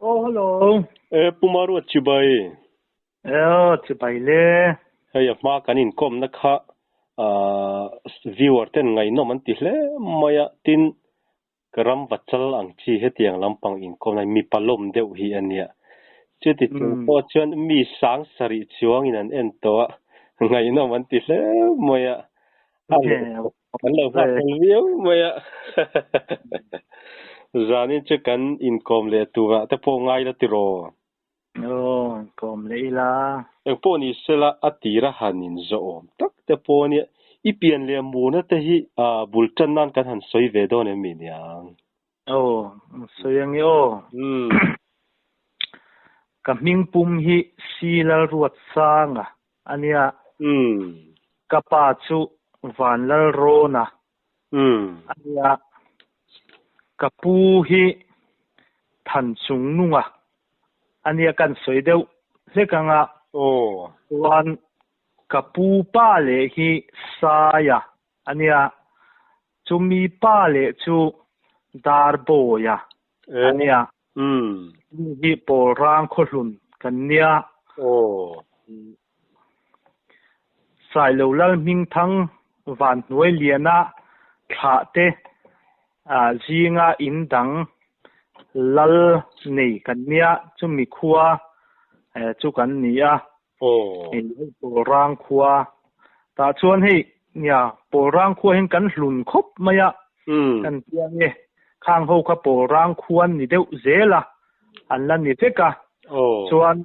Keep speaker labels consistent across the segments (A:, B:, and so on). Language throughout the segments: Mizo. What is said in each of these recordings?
A: Oh, hello.
B: E Pu Maruat chibai.
A: E aw, chibai le.
B: Hei a hma kan inkawmna kha viewer ten ngaihnawm an ti hle mai a, tin ka ram va chal ang chi hetiang lampang inkawmna hi mipa lawm deuh hi a nia. Chuti chung pawh chuan mi sang sarih chuangin an en tawh a, ngaihnawm an ti hle mai a. An lo nghak fel viau mai a. Zanin chu kan inkawm leh turah te pawh ngai la tiraw?
A: Aw, inkawm leh ila.
B: Eng pawh ni sela a tira han inzawh awm tak te pawh nia. I pian leh murna te hi bul tan nan kan han sawi ve dawn em mi niang?
A: Aw, sawi ange aw. Ka hming pum hi Silalruatsanga a nia. Ka pa chu Vanlalrawna a nia. Ka pu hi Thanchungnunga a nia kan sawi deuh hlek anga. Chuan ka pu pa leh hi Saia a nia. Chumi pa leh chu Darbawia a nia. Chumi hi Pawlrang khawhlun kan nia. Sailo Lal Hmingthang Vanhnuai Liana thlah te zinga in dang lal nei kan nia. Chumi khua chu kan ni a. Pawlrang khua tah chuan hei nia Pawlrang khua hian kan hlun khawp mai a kan tia nge khang ho kha Pawlrang khua an ni deuh zel a an la ni vek a chuan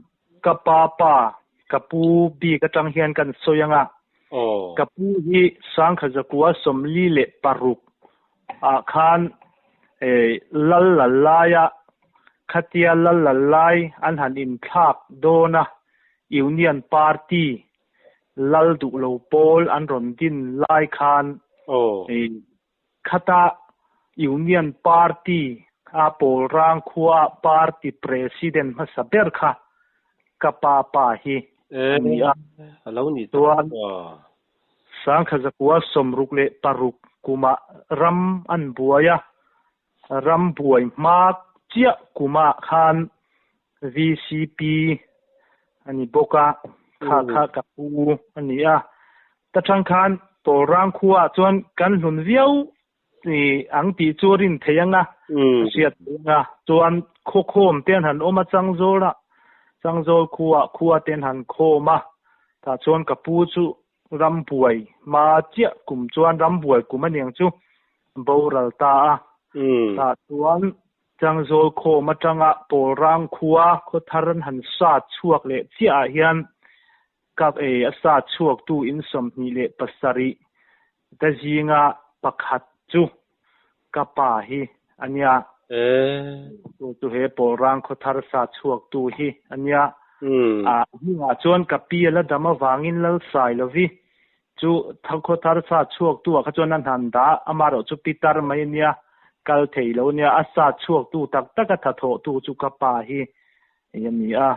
A: ka pa pa ka pu bik atang hian kan sawi ang a ka pu hi Sangkhazakua 46 ah khan lal lal laia khatia lal lal lai an han inthlak dawn a, Union Party lal duh lo pawl an rawn din lai khan khata Union Party a pawl rang khua party president hmasa ber kha ka pa pa hi a ni a. Chuan 1966 kumah ram an buai a, ram buai hma chiah kumah khan VCP a ni bawk a, kha kha ka pu a ni a. Ta chang khan Tawlrang khuaah chuan kan hlun viau ang tih chu a rin theih ang a, a hriat theih ang a. Chuan khawkhawm te an han awm a Changzawl ah, Changzawl khuaah khua te an han khawm a, tah chuan ka pu chu Rambuai hma chiah kum chuan rambuai kum a niang chu boral ta a. Tah chuan Changzawl khawm atanga Pawlrang khua khawthar an han sat chhuak leh chiah ah hian kap ei a sat chhuak tu in 27 te zinga pakhat chu ka pa hi a nia. Chu chu he Pawlrang khawthar sa chhuak tu hi a nia. A hnungah chuan ka pi a la dam avangin Lalsai lovi chu khawthar sa chhuak tu ah kha chuan a hnan dah amaherawh chu pitar mai a nia, kal thei lo a nia. A sa chhuak tu tak tak a thathawh tu chu ka pa hi a ni a.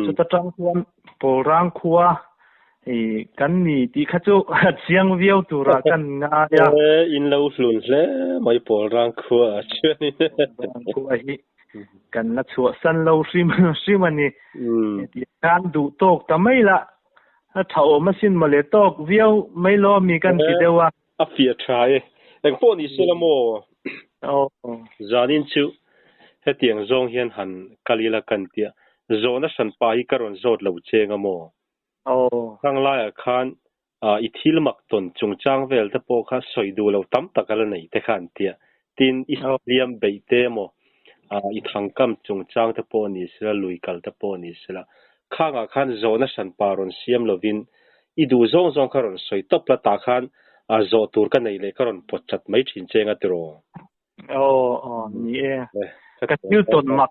A: Chuta tang chuan Pawlrang khua kan ni tih kha chu a chiang viau turah kan ngai a.
B: In lo hlun hle mai Pawlrang khua ah chuanin.
A: Pawlrang khua hi kan la chhuahsan lo hrim hrim a ni. Hetiang khan duh tawk ta mai la, a tha awm asin mawle tawk viau mai lo ami kan ti deuh a.
B: A fiah tha e. Eng pawh ni se la maw? Zanin chu hetiang zawng hian han kal ila kan tia. Zawhna hran pa hi ka rawn zawt lo cheng a maw? Khang laiah khan i thil mak tawn chungchang vel te pawh kha sawi duh lo tam tak a la nei te kha an tia. Tin, i hliam beih te emaw, i thangkam chungchang te pawh ni sela, lui kal te pawh ni sela, khangah khan zawhna hran pa rawn siam lovin i duh zawng zawng kha rawn sawi tawp la tah khan zawh tur ka nei leh ka rawn pawt chat mai thin che anga tiraw?
A: Aw, aw, ni e. Ka thil tawn mak.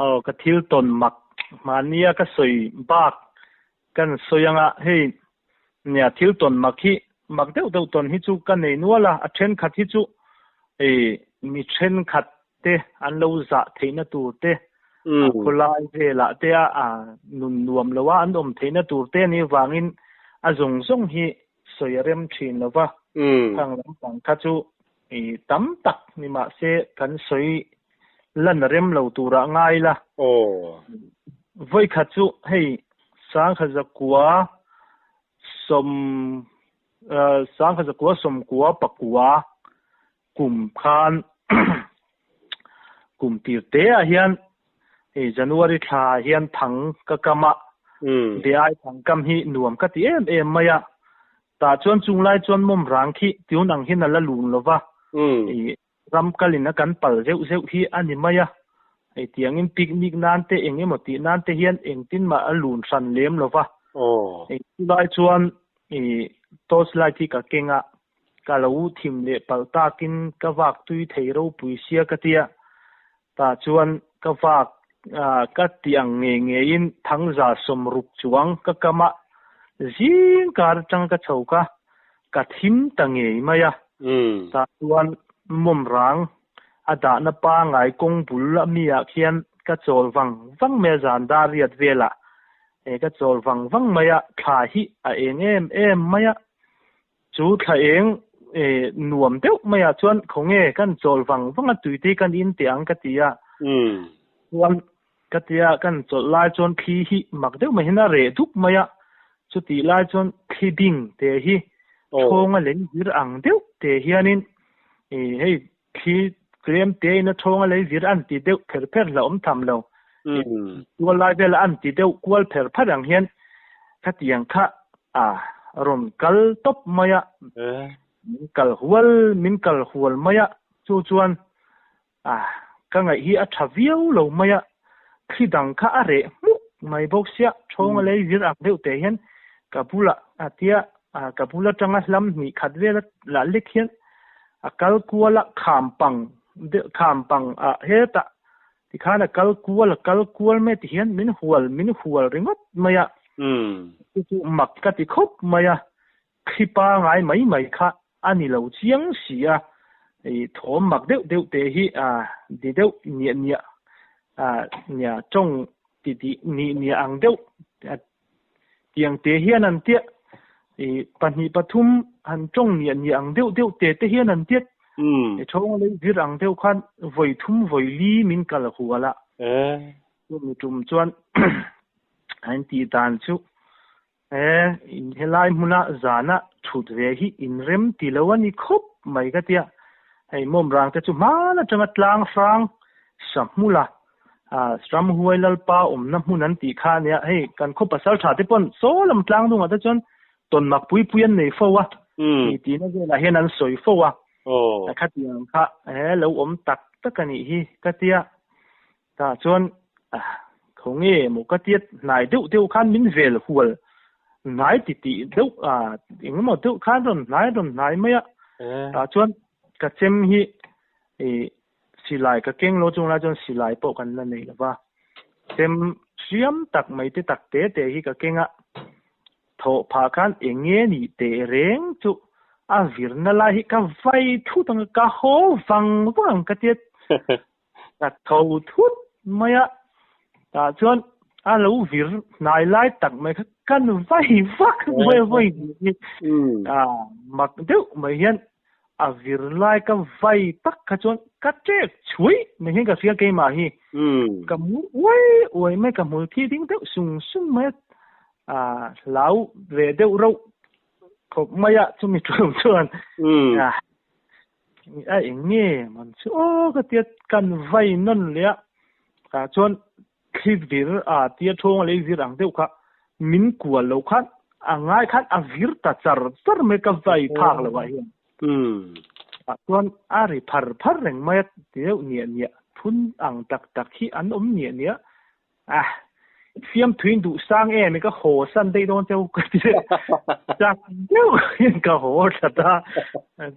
A: Aw, ka thil tawn mak. Mahnia ka sawi bak kan sawi anga hei nia thil tawn mak hi mak deuh deuh tawn hi chu ka nei nual a, a thenkhat hi chu mi thenkhat te an lo zah theihna tur te khawlai velah te a nun nuam lo a an awm theihna tur te anih vangin a zawng zawng hi sawi a rem thin lo va, khang lampang kha chu tam tak ni mahse kan sawi. Lan rem lo turah ngai la.
B: Aw.
A: Vawikhat chu hei 1900 sawm 1990 kum khan kum tir te ah hian hei January thla ah hian thang ka kam a, be ai thang kam hi nuam ka ti em em mai a, tah chuan chung lai chuan mawm rang khi tiun ang hian a la lun lo va, ram kalin a kan pal zeuh zeuh hi a ni mai a, hei tiangin picnic nan te eng emaw tih nan te hian engtin mah a lun hran lem lo va, hei chulai chuan torch light hi ka keng a, Ka lo thim leh palh takin ka vak tui thei ropui sia ka tia. Tah chuan ka vak ka ti ang ngei ngeiin thangza 60 chuang ka kam a, zing kar atang ka chho kha ka thim ta ngei mai a. Tah chuan mawm rang a dahna pangai kawng bul a mi ah khian ka chawl vang vang mai a zan dar riat velah ka chawl vang vang mai a, thla hi a eng em em mai a. Chu thla eng nuam deuh maiah chuan khawnge kan chawl vang vang a tuite kan in teh ang ka ti a. Chuan ka ti a kan chawlh lai chuan thli hi mak deuh mai hian a reh dup mai a. Chutih lai chuan thli bing te hi thawnga lei vir ang deuh te hianin hei thli tlem te in a thawnga lei vir an ti deuh pher pher hlauhawm tham lo. Tual lai vela an ti deuh kual pher pher ang hian khatiang kha a rawn kal tawp mai a, min kal hual min kal hual mai a, chu chuan a ka ngaih hi a tha viau lo mai a, thli dang kha a reh hmuk mai bawk sia, thawnga lei vir ang deuh teh hian ka bulah a tia ka bul atanga hlam hnih khat vel lah lek hian a kal kual a kham pang deuh kham pang ah hetah tikhan a kal kual a kal kual mai ti hian min hual min hual ringawt mai a chu chu mak ka ti khawp mai a thli pangai mai mai kha a ni lo chiang si a ih thawm mak deuh deuh te hi a di deuh niah niah a nia tawng ti ti nih niah ang deuh Tiang te hian an tiah i pahnih pathum han tawng niah niah ang deuh deuh te te hian an tiat. I thawng lei vir ang deuh khan vawi thum vawi li min kal hual a. Chumi tum chuan an tih dan chu e in helai hmuna zana thut ve hi in rem ti lo a ni khawp mai ka tia. Hei mawm rang te chu hman atanga tlang hrang sa hmula Ramhuai Lalpa awmna hmun an tih kha a nia, hei kan khaw pasal tha te pawn saw lam tlang dungah te chuan tawn mak pui pui an nei fo a, tih tihna velah hian an sawi fo a, khatiang kha he lo awm tak tak a nih hi ka tia, tah chuan kho nge maw ka tia hnai deuh deuh khan min vel hual hnai ti tih deuh engemaw deuh khan rawn hnai rawn hnai mai a, tah chuan ka chem hi ih Silai ka keng lo chung lai chuan silai pawh kan la nei lo va, chem hriam tak mai te tak te te hi ka keng a, thawh phah khan eng nge nih teh reng chu a virna lai hi ka vai thut ang a, ka haw vang vang ang ka tia ka tho thut mai a, tah chuan a lo vir hnai lai tak mai kha kan vai vak mai a vawi hi mak deuh mai hian A vir lai ka vai tak kha chuan ka ṭek chhuih mai hian ka hria keimah hi. Ka mur uai uai mai, ka hmul thi ding deuh sung sung mai a, a hlau ve deuh reuh khawp mai a chumi ṭum chuan a a eng nge man chu aw ka tia kan vai nawn leh a, tah chuan Thli vir a tia thawng a lei vir ang deuh kha min kual lo khan a ngai khan a vir ta char char mai ka vai phak lo ah hian. Tah chuan a ri phar phar reng mai a ti deuh niah niah phun ang tak tak hi an awm niah niah a fiamthuin duh sang em i ka haw san daih dawn cheu ka ti deuh chak deuh hian ka haw that a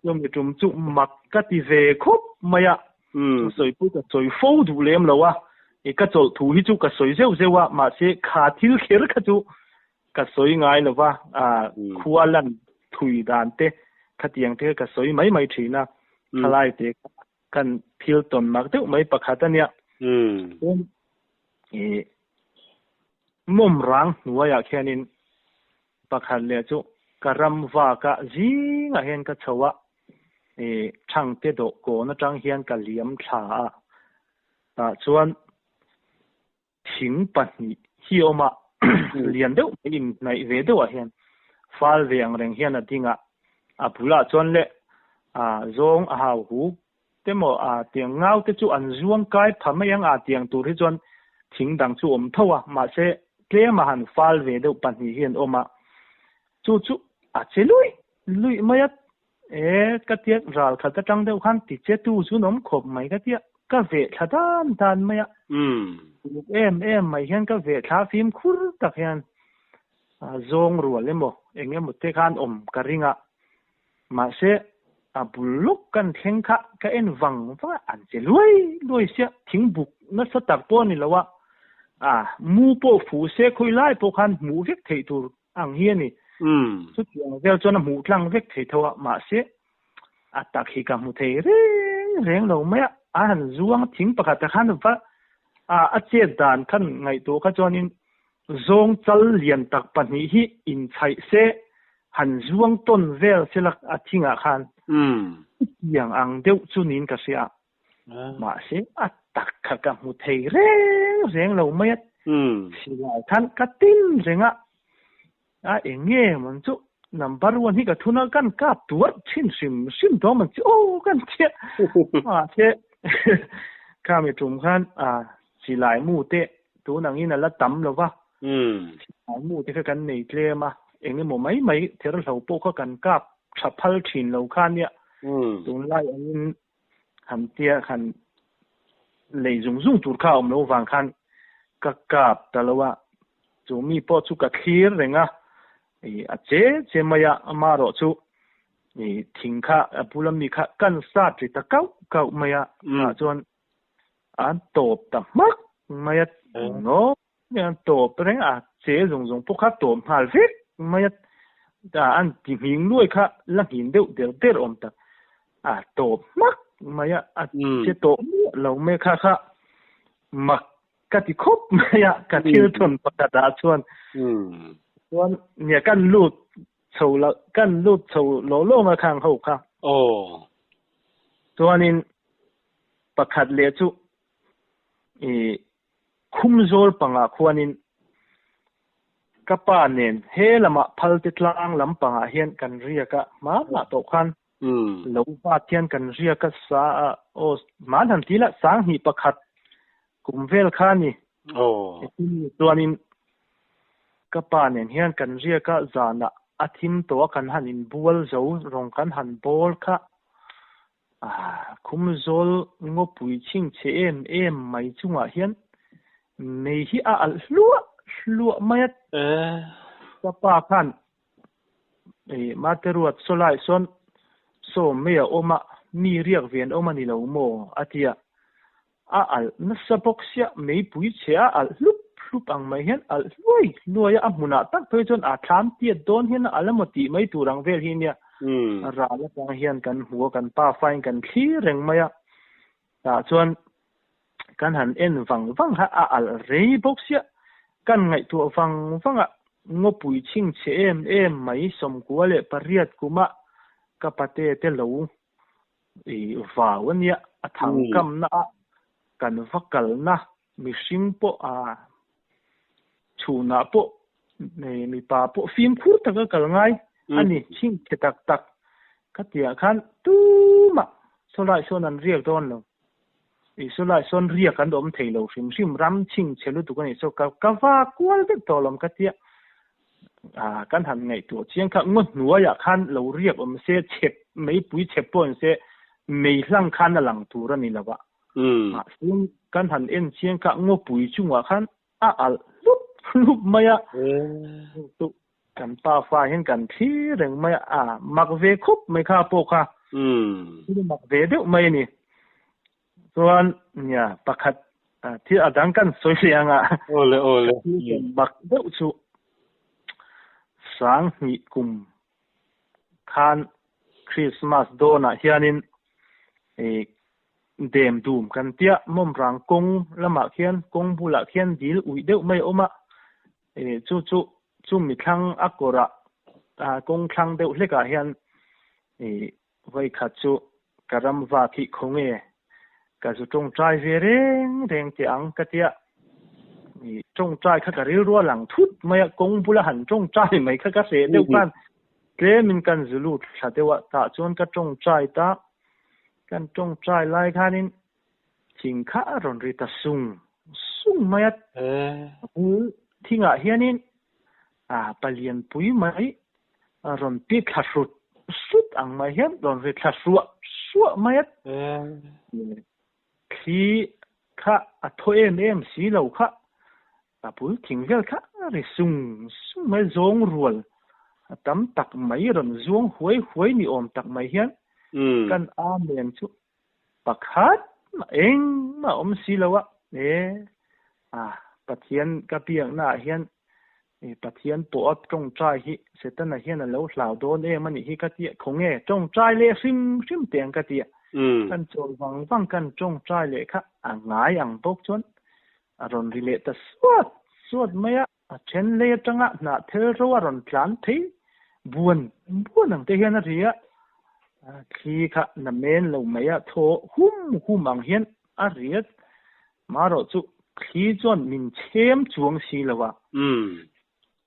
A: chumi tum chu mak ka ti ve khawp mai a. Ka sawi pawh ka sawi fo duh lem lo a, i ka chawlh thu hi chu ka sawi zeuh zeuh a, mahse kha thil kher kha chu ka sawi ngai lo va, khua lan thui dan te khatiang te ka sawi mai mai thin a, thalai te kha kan thil tawn mak deuh mai pakhat a nia. Chuan i mawm rang hnuaiah khianin Pakhat leh chu ka ram vak a zingah hian ka chho a, ih thangte dawh kawn atang hian ka liam thla a. Tah chuan thing pahnih hi a awm a, lian deuh mai inhnaih ve deuhah hian fal ve ang reng hian a ding a, a bulah chuan leh zawng a hau hu te maw a tiang ngau te chu an zuang kai pha mai ang a tiang tur hi chuan thing dang chu awm tho a, mahse tlem a han fal ve deuh pahnih hi an awm a, chu chu a che luih luih mai a. E, ka tia ral khat atang deuh khan ti che tu chu an awm khawp mai ka tia, ka veh thla dan dan mai a. Uluk em em mai hian ka veh thla fimkhur tak hian zawng rual emaw eng emaw te khan awm ka ring a, mahse a bul lawk kan thleng kha ka en vang vang a, an che luai luai sia, thingbuk nasa tak pawh a ni lo a, a mu pawh fuh se khawi lai pawh khan hmuh vek theih tur ang hi a ni. Chutiang vel chuan a hmuh tlang vek thei tho a, mahse a tak hi ka hmu thei reng reng lo mai a, a han zuang thing pakhat ah khan va a a chet dan khan ngaihtuah kha chuanin zawng chal lian tak pahnih hi inchhaih se han zuang tawn vel sela a thingah khan chutiang ang deuh chu niin ka hria a. Mahse, a tak kha ka hmu thei reng reng lo mai a. Silai khan ka tin reng a, a eng nge mawn chu number one hi ka thun a, kan kap tuar thin hrim hrim dawn man chi aw kan tia. Mahse, khami tum khan silai mu te tun angin a la tam lo va, silai mu te kha kan nei tlem a, eng emaw mai mai therhlo pawh kha kan kap tha phal thin lo kha nia. Tunlai angin han tia han lei zung zung tur kha a awm lo vang khan ka kap ta lo a, chu mi pawh chu ka thlir reng a, ih a che che mai a, amaherawh chu ih thing kha a bula mi kha kan sat ri ta kauh kauh mai a, tah chuan an tawp ta hmak mai a, ngaw an tawp reng a, che zung zung pawh kha tawp nghal vek mai a, an ti nghing luai kha la nghin deuh der der awm tak, a tawp hmak mai a, a che tawh miah lo mai kha kha mak ka ti khawp mai a, ka thil thawn pakhat ah chuan chuan nia kan lut chho lo kan lut chho lawh lawh mai khang ho kha. Chuanin pakhat leh chu ih Khumzawl pangah khuanin ka pa nen he lamah phalte tlang lampangah hian kan riak a, hmanah tawh khan lo vat hian kan riak a, sa a aw hman han ti la sanghnih pakhat kum vel kha a ni. Chuanin ka pa nen hian kan riak a, zanah a thim tawh a kan han inbual zo rawng kan han bawl kha. Khumzawl ngawpui chhingchhe em em mai chungah hian mei hi a alh hluah hluah mai a. Ka pa khan Mate ruat saw lai sawn saw mei a awm a, mi riak ve an awm a ni lo maw? a ti a. A alh nasa bawk sia, meipui chhe a alh hlup hlup ang mai hian alh hluai hluai a, a hmunah tak phei chuan a thlam tiat dawn hian a alh emaw tih mai tur ang vel hi nia. Ral atang hian kan hmu a, kan pa fain kan thlir reng mai a, tah chuan kan han en vang vang kha a alh rei bawk sia, kan ngaihtuah vang vang a, ngawpui chhingchhe em em mai 98 kuma ka pate te lo I vau a nia, a thang kamna a kan va kalna mihring pawh a chhunah pawh mipa pawh fimkhur taka kal ngai a ni, chhingchhe tak tak ka tihah khan tumah sawlai sawn an riak dawn lo. I sawlai sawn riak an awm thei lo hrim hrim, ram chhingchhe lutuk a ni. So ka ka va kual vek tawh lawm ka tia, kan han ngaihtuah chiang kha ngaw hnuaiah khan lo riak awm se chhep meipui chhep pawh in se mei hlang khan a lang tur a ni lo a mahse kan han en chiang kha ngawpui chungah khan a alh hlup hlup mai a chu kan pa fa hian kan thlir reng mai a mak ve khawp mai kha pawh kha mak ve deuh mai a ni. Chuan nia pakhat thil a dang kan sawi hle anga.
B: Awle awle.
A: Bak deuh chu sanghnih kum khan Christmas dawnah hianin i dem dum kan tia mawmrang kawng lamah khian kawng bulah khian dil uih deuh mai a awm a e chu chu chu mi thlang a kawrah kawng thlang deuh hlekah hian i Vawikhat chu ka ram vak hi khaw nge? Ka zu tawngtai ve reng reng teh ang ka tia. I tawngtai kha ka rilru a lang thut mai a, kawng bula han tawngtai mai kha ka hreh deuh khan tlemin kan zu lut thla deuh a, tah chuan ka tawngtai ta. Kan tawngtai lai khanin thing kha a rawn ri ta sung sung mai a. A bul thingah hianin a palian pui mai a rawn ti thla hrut hrut ang mai hian rawn ri thla hruah hruah mai a. Thli kha a thaw em em si lo kha, a bul thing vel kha a ri sung sung mai, zawng rual a tam tak mai rawn zuang huai huai ni awm tak mai hian kan Amen chu pakhat mah engmah a awm si lo a, e a Pathian ka biakna ah hian e Pathian pawh a tawngtai hi Setana hian a lo hlau dawn em a nih hi ka tia khawnge tawngtai leh hrim hrim teh ang ka tia kan chawl vang vang kan tawngtai leh kha a ngai ang bawk chuan a rawn ri leh ta suat suat mai a. A then lei atanga hnah thel ro a rawn tlan phei buan buan ang te hian a ri a, thli kha na men lo mai a thaw hum hum ang hian a ri a, marawh chu thli chuan min chhem chuang si lo a,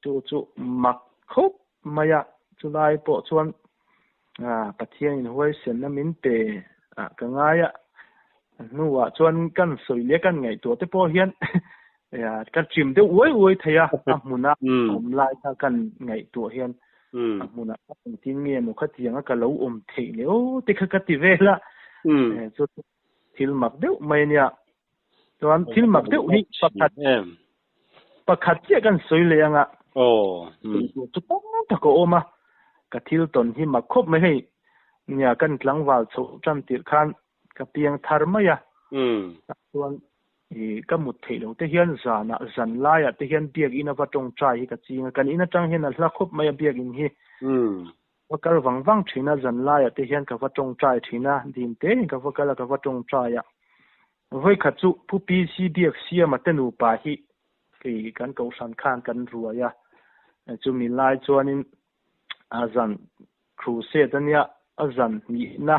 A: chu chu mak khawp mai a, chulai pawh chuan Pathianin huaisenna min pe ah ka ngai a, a hnuah chuan kan sawi leh kan ngaihtuah te pawh hian ka chim deuh uai uai thei a, a hmuna awm lai kha kan ngaihtuah hian a hmunah ka engtin nge maw khatiang a ka lo awm theih leh aw te kha ka ti vel a, chu thil mak deuh mai a nia. Chuan thil mak deuh hi pakhat pakhat chiah kan sawi leh anga chu tam tak a awm a, ka thil tawn hi mak khawp mai hei. Nia kan tlangval chhoh tan tirh khan ka piang thar mai a, chuan i ka mut theih loh te hian zanah zan laiah te hian biakinn a va tawngtai hi ka ching a, kan in atang hian a hla khawp mai a biakinn hi. Va kal vang vang thin a, zan laiah te hian ka va tawngtai thin a, dim te in ka va kal a, ka va tawngtai a. Vawikhat chu Pu PC Biak Siama te nupa hi kei kan kohhran khan kan ruai a, chumi lai chuanin a zan crusade a nia, a zan hnihna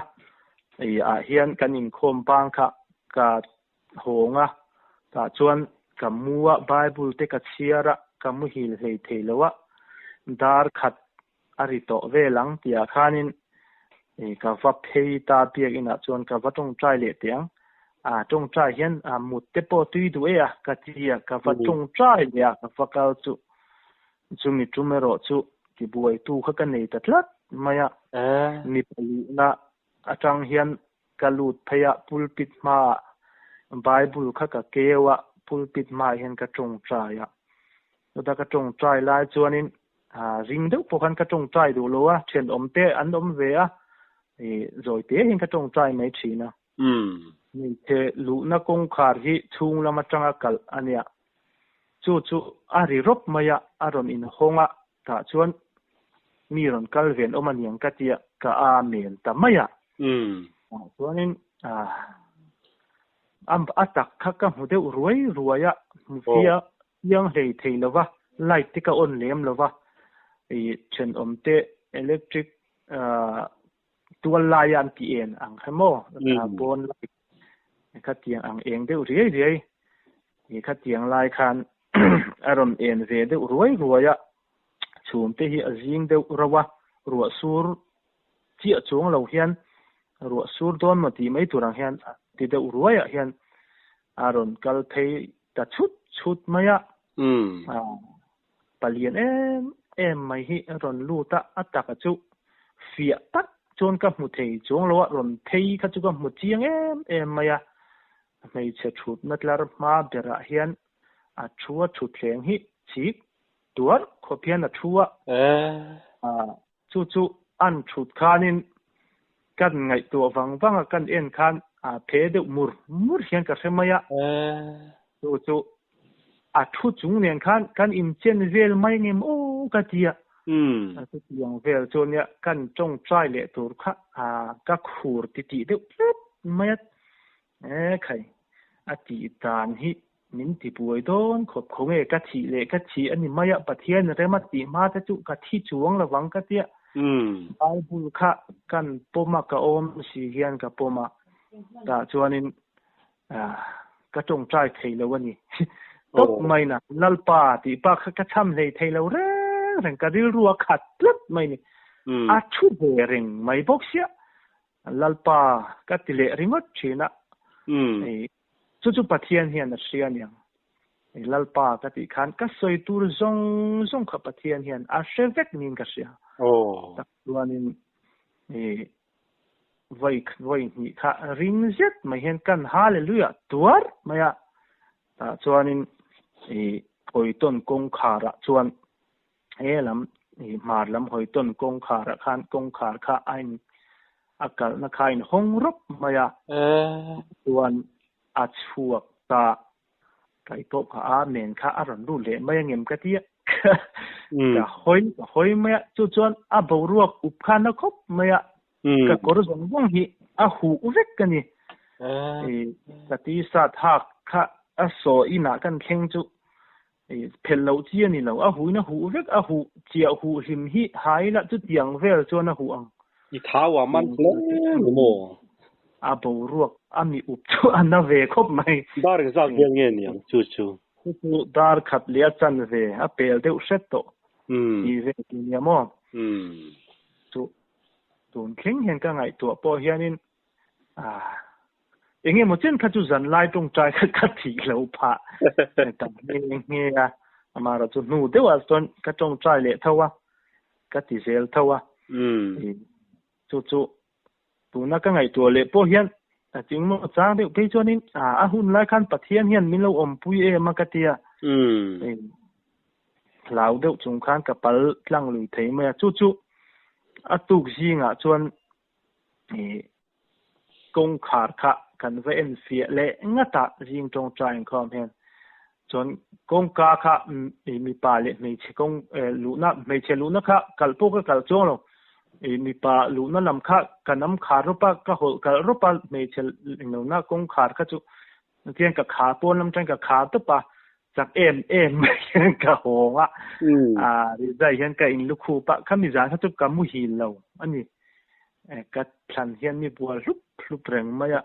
A: ah hian kan inkhawm bang kha ka hawng a, tah chuan ka mu a, Bible te ka chhiar a, ka muhil hlei thei lo a, dar khat a ri tawh vel ang tihah khanin ka va phei ta biakinah chuan ka va tawngtai leh teh ang. A tawngtai hian a mut te pawh tui duh e a ka ti a, ka va tawngtai leh a ka va kal chu chumi tum erawh chu tibuaitu kha ka nei ta tlat mai a. Mi palihna atang hian ka lut phei a, pulpit hmaah Bible kha ka keu a, pulpit hmaah hian ka tawngtai a. Chuta ka tawngtai lai chuanin ring deuh pawh khan ka tawngtai duh lo a, thenawm te an awm ve a, zawi te hian ka tawngtai mai thin a. Hmeichhe luhna kawngkhar hi chhung lam atanga kalh a nia. Chu chu a ri rawp mai a, a rawn inhawng a, tah chuan mi rawn kal ve an awm a niang ka tia, ka amen ta mai a. Tah chuanin a tak kha ka hmu deuh ruai ruai a, hmu fia chiang hlei thei lo va, light te ka on lem lo va, ih thenawm te electric tual laia an tih en ang kha maw, pawn light khatiang ang eng deuh riai riai, ih khatiang lai khan a rawn en ve deuh ruai ruai a, chhum te hi a zing deuh rauh a, ruah sur chiah chuang lo hian ruah sur dawn maw tih mai tur ang hian ti deuh ruaiah hian a rawn kal phei ta chhut chhut mai a. Palian em em mai hi a rawn lut a, a taka chu fiah tak chuan ka hmu thei chuang lo a, rawn phei kha chu ka hmu chiang em em mai a. Hmeichhe thutna tlar hma berah hian a thu a thutthleng hi chik tuar khawp hian a thu a. Chu chu an thut khanin kan ngaihtuah vang vang a, kan en khan a phe deuh mur mur hian ka hre mai a. Chu chu a thu chung nen khan kan inchen vel mai ngem aw ka ti a. Chutiang vel chu nia kan tawngtai leh tur kha ka khur titih deuh tlat mai a. E khai, a tih dan hi min ti buai dawn khawp khaw nge ka thih leh ka thih a ni mai a, Pathian rem a tih hma te chu ka thi chuang lo vang ka tia. Bible kha kan pawm a, ka awm si hian ka pawm a, tah chuanin. Ka tawngtai thei lo a ni. Tawp mai na Lalpa tih pa kha ka cham hlei thei lo reng reng ka rilru a khat tlat mai ni. A thu ve reng mai bawk sia. Lalpa ka ti leh ringawt thin a. Chu chu Pathian hian a hria aniang. Lalpa ka tih khan ka sawi tur zawng zawng kha Pathian hian a hre vek niin ka hria. Tak chuanin Vawi vawi hnih kha ring zet mai hian kan Hallelujah tuar mai a, tah chuanin ih hawitawn kawngkharah chuan he lam ih hmar lam hawitawn kawngkharah khan kawngkhar kha a in a kalhna kha a inhawng rawp mai a, chuan a chhuak ta. Kai pawh kha Amen kha a rawn lut leh mai angem ka ti a, ka hawi ka hawi mai a, chu chuan a boruak up kha na khawp mai a, ka kawr zawng zawng hi a huh vek a ni. Ka t-shirt hak kha a saw inah kan thleng chu phelh loh chi a ni lo, a huin a huh vek, a huh chiah huh hlim hi hai la chutiang vel chuan a huh ang.
B: I thau a man hle ni maw?
A: A boruak a mi up chu a na ve khawp mai.
B: Dar engzat vel nge ni ang chu chu?
A: Chu chu dar khat leh a chan ve, a pel deuh hret tawh tih ve ti nia maw? Chu tun thleng hian ka ngaihtuah pawh hianin eng emaw chen kha chu zan lai tawngtai kha ka thih lo phah ta nghe nghe a, amaherawhchu hnu deuhah chuan ka tawngtai leh tho a, ka ti zel tho a. Chu chu Tuna ka ngaihtuah leh pawh hian a ching maw chang deuh phei chuanin a hun lai khan Pathian hian min lo awmpui em a ka ti a. Hlau deuh chung khan ka pal tlang lui thei mai a. Chu chu a tuk zingah chuan kawngkhar kha kan va en fiah leh ngat a zing tawngtai inkhawm hian. Chuan kawngka kha mipa leh hmeichhe kawng luhna hmeichhe luhna kha kalh pawh ka kalh chuang lo. Mipa luhna lam kha ka nam khar rawp a, ka hawlh kalh rawp a hmeichhe lohna kawngkhar kha chu tihian ka khar pawn lam atangin ka khar tawp a, chak em em mai hian ka hawng a. Rizai hian ka in lukhup a, khami zan kha chu ka muhil lo a ni. Ka thlan hian mi bual hlup hlup reng mai a,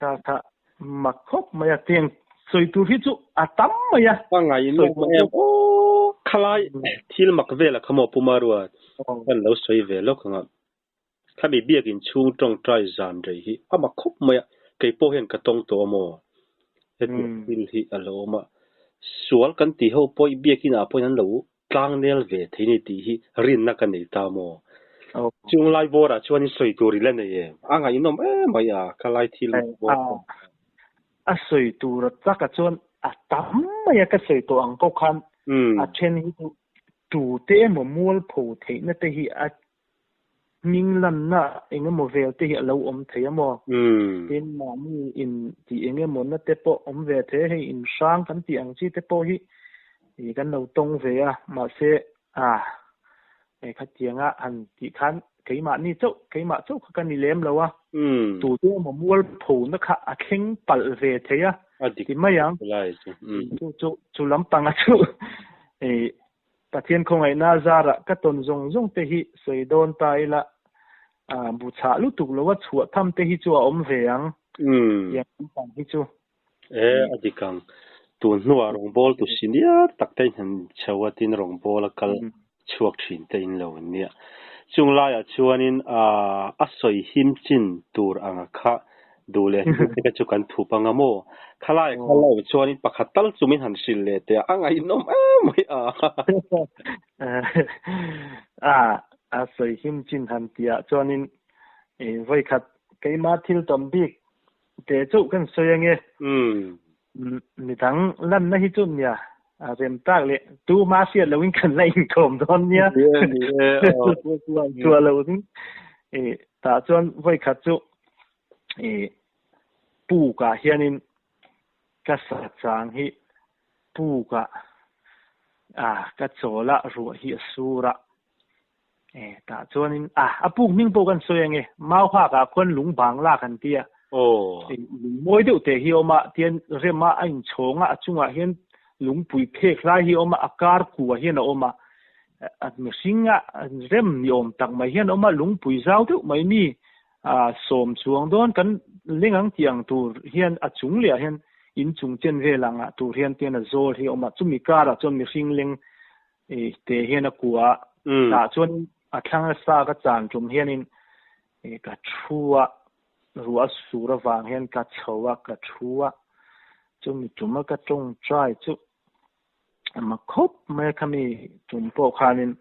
A: kha kha Mak khawp mai a, tiang sawi tur hi chu a tam mai a.
B: A ngaihnawm em aw, khalai thil mak vel a kha maw Pu Maruat kan lo sawi ve lawk ang a, khami biakin chhung tawngtai zan rei hi a mak khawp mai a, kei pawh hian ka tawng tawh a maw, hetiang thil hi a lo awm a, sual kan tih ho pawh i biakin ah pawhin an lo tlang nel ve thei ni tih hi rinna ka nei ta maw? Chung lai bawrah chuan i sawi tur i la nei em? A ngaihnawm em mai a, ka lai thil bawr pawh.
A: A sawi tur takah chuan a tam mai a, ka sawi tawh ang pawh khan a then hi chu tute emaw mualpho theihna te hi a hming lanna eng emaw vel te hi a lo awm thei a maw? Tin, mahni in tih eng emaw na te pawh awm ve thei a, hei in hrang kan tih ang chi te pawh hi kan lo tawng ve a, mahse a khatianga han tih khan keimahni chauh keimah chauh kha ka ni lem lo a, tute emaw mualpho na kha a thleng palh ve thei a ti mai ang. Chu chu chu lampanga chu Pathian khawngaihna zarah ka tawn zawng zawng te hi sawi dawn ta ila, bu chhah lutuk lova chhuah tham te hi chu a awm ve ang, tiang lampang hi chu.
B: E, a dik ang. Tun hnuah rawngbawl tu senior tak te in han chho a tin rawngbawl a kal chhuak thin te in lo nia. Chung laiah chuanin a sawi him chin tur anga kha Duh leh hnu te kha chu kan thup anga maw? Khalai kha lo chuanin pakhat tal chu min han hrilh leh teh a, a ngaihnawm em mai a.
A: A, a sawi him chin han tihah chuanin vawikhat keimah thil tam bik teh chauh kan sawi ange. Midang lanna hi chu nia rem tak leh tu hma hriat loin kan la inkawm dawn nia. Chhuah lo ding. Tah chuan vawikhat chu pukah hianin ka sa chang hi pukah ka chawl a ruah hi a sur a. Tah chuanin a a puk hming pawh kan sawi ange mau hak ah khuan lung bang lak an ti a. Lung mawi deuh teh hi a awm a tian rem a a inchhawng a a chungah hian lungpui phek hlai hi a awm a a kar kua hian a awm a. A mihring a rem ni awm tak mai hian a awm a lungpui zau deuh mai mi. A sawm chuang dawn kan leng ang tih ang tur hian a chung leh ah hian in chung chen vel ang ah tur hian tian a zawl hi a awm a, chumi karah chuan mihring leng te hian a kua a, tah chuan a thlang a sa ka chan tum hianin ka thu a, ruah a sur avang hian ka chho a, ka thu a, chumi tuma ka tawngtai chu a mak khawp mai a khami tum pawh khanin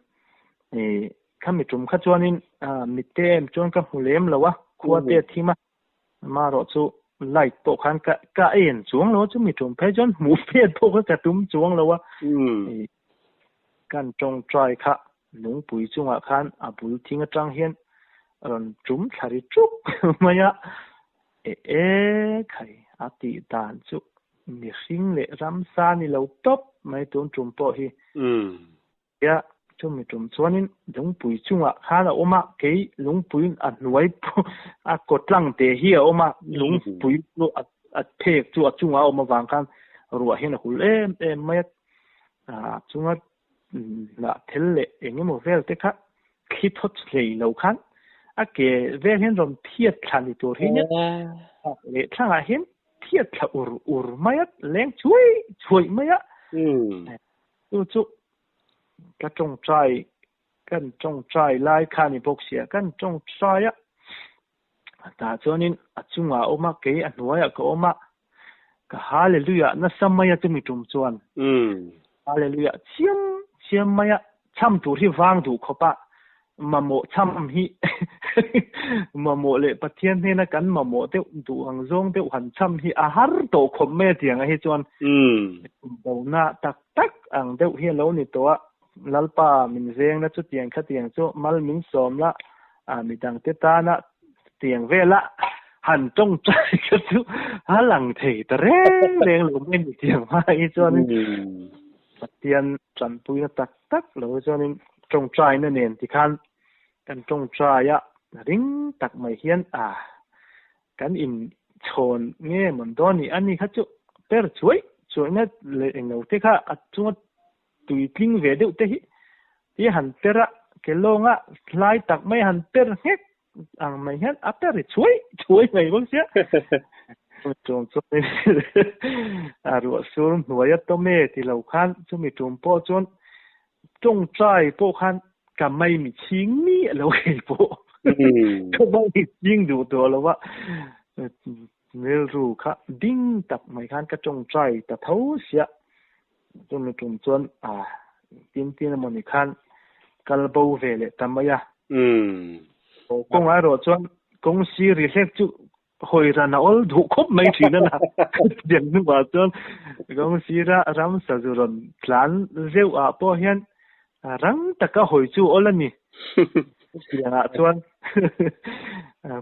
A: ih khami tum kha chuanin mitte em chuan ka hmu lem lo a khua te a thim a amaherawh chu light pawh khan ka ka en chuang lo a chumi tum phei chuan hmuh phet pawh kha ka tum chuang lo a ih kan tawngtai kha lungpui chungah khan a bul thing atang hian a rawn tum thla ri tuk mai a e e khai a tih dan chu mihring leh ramsa ni lo tawp mai tun tum pawh hi. Tia chumi tum chuanin lungpui chungah khan a awm a, kei lungpuiin a hnuai a kawtlang te hi a awm a, lungpui chu a phek chu a chungah a awm avang khan ruah hian a hul em em mai a, a chunga hnah thel leh eng emaw vel te kha thli thawt hlei lo khan a ke vel hian rawn phiat thla ni tur hi nia leh thlangah hian phiat thla ur ur mai a, leng chuai chuai mai a. Chu chu ka tawngtai kan tawngtai lai kha ni bawk sia kan tawngtai a tah chuanin a chungah a awm a kei a hnuaiah ka awm a ka hallelujah nasa mai a chumi tum chuan hallelujah chiam chiam mai a cham tur hi vang duh khawp a mamawh cham hi mamawh leh Pathian hnena kan mamawh deuh duh ang zawng deuh han cham hi a har tawh khawp mai a tiang ah hi chuan dona tak tak ang deuh hi a lo ni tawh a Lalpa min veng la chutiang khatiang chu mal min sawm la a midangte tana tiang vela han tawngtai kha chu a lang thei ta reng reng lo mai ni tiang hma hi chuanin Pathian tanpuina tak tak lo chuanin tawngtaina nen tikhan kan tawngtai a ring tak mai hian a kan in chhawn nge mawn dawn ni ani kha chu per chuai chuaina leh englo te kha a chunga tui tling ve deuh te hi ti han per a ke lawnga hlai tak mai han per nghek ang mai hian a per ri chhuai chhuai mai bawk sia tum chuan a ruah sur hnuai a tawm e ti lo khan chumi tum pawh chuan tawngtai pawh khan ka mai mi chhing mi a lo khei pawh ka mai mi chhing duh tawh lo a rilru kha ding tak mai khan ka tawngtai ta tho sia chumi tum chuan a tin tin emaw ni khan kal bo ve leh ta mai a. Kawngah erawh chuan kawng sir ri hlek chu hawi ran a awl duh khawp mai thin a la. Chutiang hnuah chuan kawng sira ramsa zu rawn tlan zeuh ah pawh hian rang taka hawi chu awl a ni. Chutiangah chuan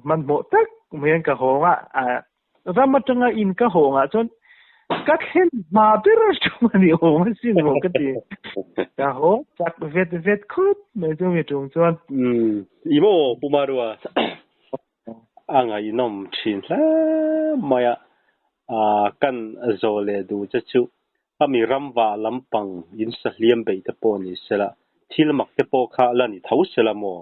A: hmanhmawh tak mai hian ka hawng a, ram atanga in ka hawngah chuan ka thlen hma ber ṭum a ni awm asin maw ka ti. Ka haw chak vet vet khawp mai chu mi ṭum chuan.
B: Umm i maw Pu Marua a ngaihnawm ṭhin hle mai a, kan zawh leh duh che chu a mi ramva lampang in sahliam beih te pawh ni sela thil mak te pawh kha la ni tho sela maw?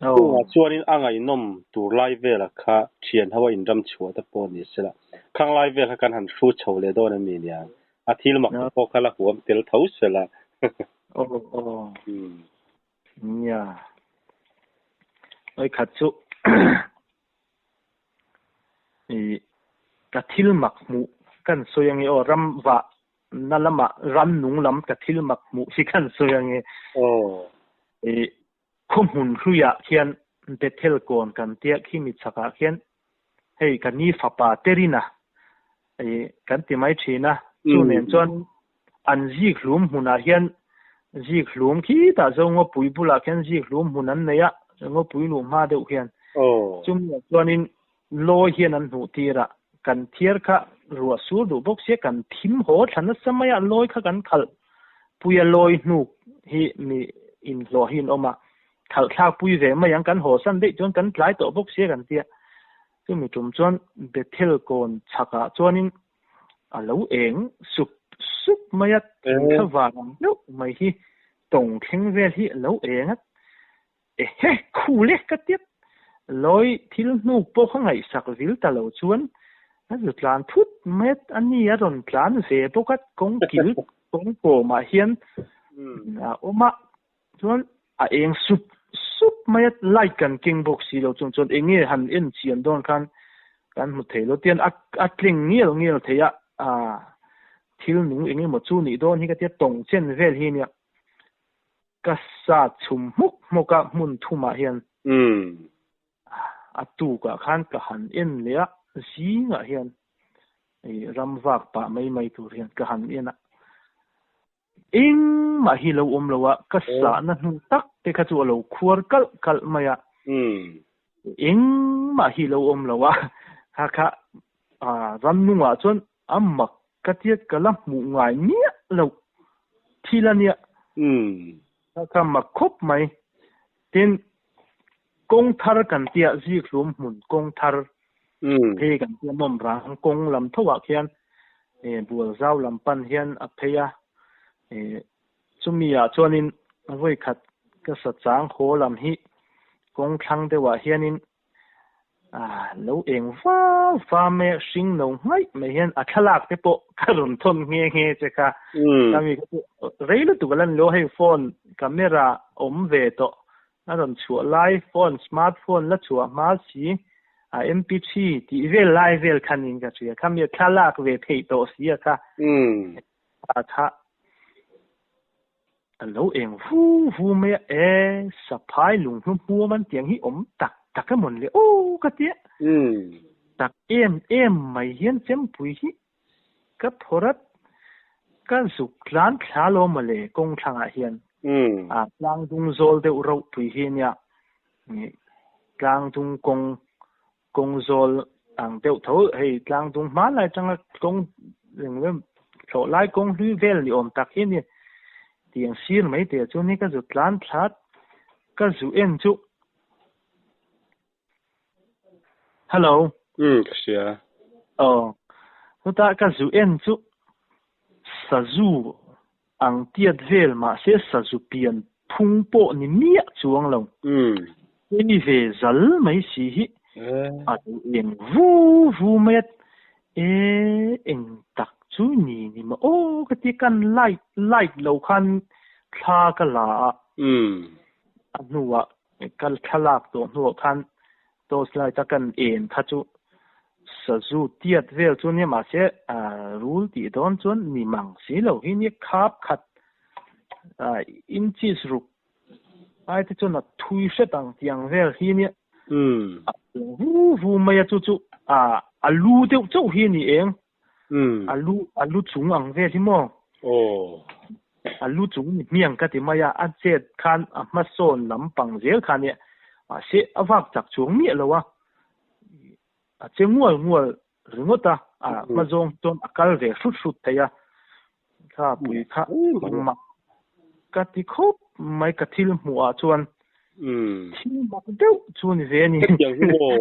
B: Chungah chuanin a ngaihnawm tur lai vela kha thian ho a inram chhuah te pawh ni sela, khang lai vel kha kan han hru chho leh dawn em ni nia? A thil mak te pawh kha la huam tel tho sela.
A: Aw aw. Nia. Oi khat chu i ka thil mak hmuh kan sawi ange aw ram vah na lamah ram nung lam ka thil mak hmuh hi kan sawi ange.
B: Aw.
A: I Khaw hmun hluiah khian Bethel kawn kan tia khi mi chhakah khian hei ka ni fapa Terina i kan ti mai thin a, chu nen chuan an zik hlum hmunah hian zik hlum khitah zo ngawpui bulah khian zik hlum hmun an nei a, ngawpui luh hma deuh khian chumi ah chuanin lawi hian an hnuh tir a, kan thiar kha ruah sur duh bawk sia kan thim haw thla nasa mai a, lawi kha kan khalh pui a lawi hnuk hi mi inhlawh hi an awm a, khalh thlak pui ve mai ang kan haw san daih chuan kan tlai tawh bawk sia kan tia, chumi tum chuan Bethel kawn chhakah chuanin a lo eng sup sup mai a, thingthla vang ang deuh mai hi tawng thleng vel hi a lo eng a, Ehe, khu le ka tiat. Lawi thil hnuk pawh kha ngaihsak vil ta lo chuan a zu tlan phut mai a, a ni a rawn tlan ve bawk a, kawng kil kawng kawmah hian a awm a, chuan a eng sup sup mai a, light kan keng bawk si lo chung chuan eng nge han en chian dawn khan kan hmu thei lo, tian a tleng ngial ngial thei a, thil nung eng emaw chu nih dawn hi ka tia tawng chen vel hi nia. Ka sa chhum hmuk hmuk a hmun thumah hian. A tukah khan ka han en leh a, zingah hian ram vak pah mai mai tur hian ka han en a. Engmah hi lo awm lo a, ka sahna hnu tak te kha chu a lo khuar kalh kalh mai a. Engmah hi lo awm lo a, kha kha ram nungah chuan A mak ka tiat ka la hmuh ngai miah lo thil a nia. Kha kha mak khawp mai. Tin, kawng thar kan tia Zikhlum hmun kawng thar phei kan tia mawm rang kawng lam tho ah khian Bualzau lam pan hian a phei a. Chumi ah chuanin vawikhat ka sa chang haw lam hi kawng thlang deuh ah hianin Lo eng va va mai a, hring no nghaih mai hian a thlalak te pawh ka rawn thawn nghe nghe che kha. Ka mi kha chu rei lutuk a la ni lo, hei phone camera awm ve tawh a rawn chhuah lai phone smartphone la chhuah hma si a MP3 tih vel lai vel kha niin ka hria, kha mi a thlalak ve theih tawh si a kha. A kha A lo eng vu vu mai a, e saphai lunghlu hmuam an tiang hi awm tak tak emawn le aw ka ti a. Tak em em mai hian chempui hi ka phawrh a, ka zuk tlan thla lo mawle kawng thlangah hian. A tlang dung zawl deuh rauh pui hi ania, tlang dung kawng kawng zawl ang deuh tho hei tlang dung hma lai atanga kawng thlawh lai kawng hlui vel ni awm tak hi a ni tiang sir mai te chuan hi ka zu tlan thlat ka zu en chu hello
B: um ka hria
A: aw chuta ka zu en chu sazu ang tiat vel mahse sazu pian phung pawh ni miah chuang lo. Hemi ve zal mai si hi a lo eng vu vu mai a, e eng tak chu ni ni maw aw ka ti kan light light lo khan thla ka la a, a hnuah ka thlalak tawh hnuah khan torch light a kan en kha chu sazu tiat vel chu nia mahse rul tih dawn chuan ni mang si lo hi nia khap khat inches ruk ai te chuan a thui hret ang tih ang vel hi nia a vu vu mai a chu chu a lu deuh chauh hi a ni eng a lu a lu chung ang vel hi maw a lu chung ni hmiang ka ti mai a a chet khan a hmasawn lampang zel kha nia mahse a vak chak chuang miah lo a a che ngual ngual ringawt a a hma zawng chuan a kal ve hrut hrut thei a kha pui kha mak ka ti khawp mai ka thil hmuh ah chuan thil mak deuh chu ni ve a ni.
B: Hetiang hi maw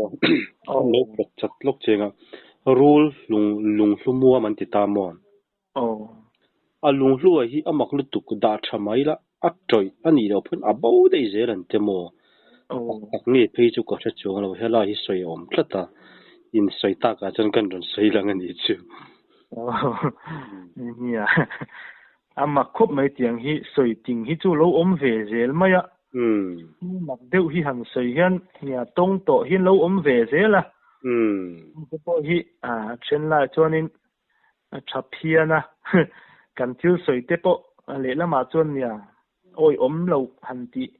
B: an lo pawt chat lawk cheng a rul lung lunghlu muam an ti ta maw? A lunghlua hi a mak lutuk dah tha mai la a tawih a nih loh pawn a bo daih zel an ti maw? Tak tak nge phei chu ka hre chuang lo helai hi sawi a awm tlat a in sawi takah chuan kan rawn sawi lang a nih chu.
A: Nia a mak khawp mai tiang hi sawi ting hi chu lo awm ve zel mai a mak deuh hi han sawi hian nia tawng tawh hi lo awm ve zel a te pawh hi a then lai chuanin a tha phian a kan thil sawi te pawh lehlamah chuan nia awi awm lo han tih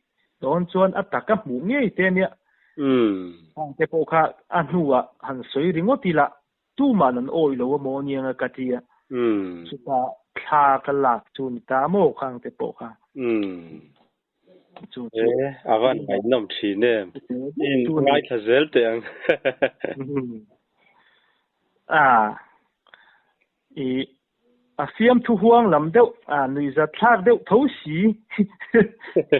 A: dawn chuan a taka hmuh ngei te nia hang te pawh kha a hnuah han sawi ringawt ila Tuman an awih lo a maw aniang a ka ti a. Chutah thla ka lak chu ni ta maw khang te pawh kha.
B: Chu chu. E, a van ngaihnawm thin em. In ngaithla zel teh ang.
A: A, i A fiamthu huang lam deuh, a nuihzat thlak deuh tho si.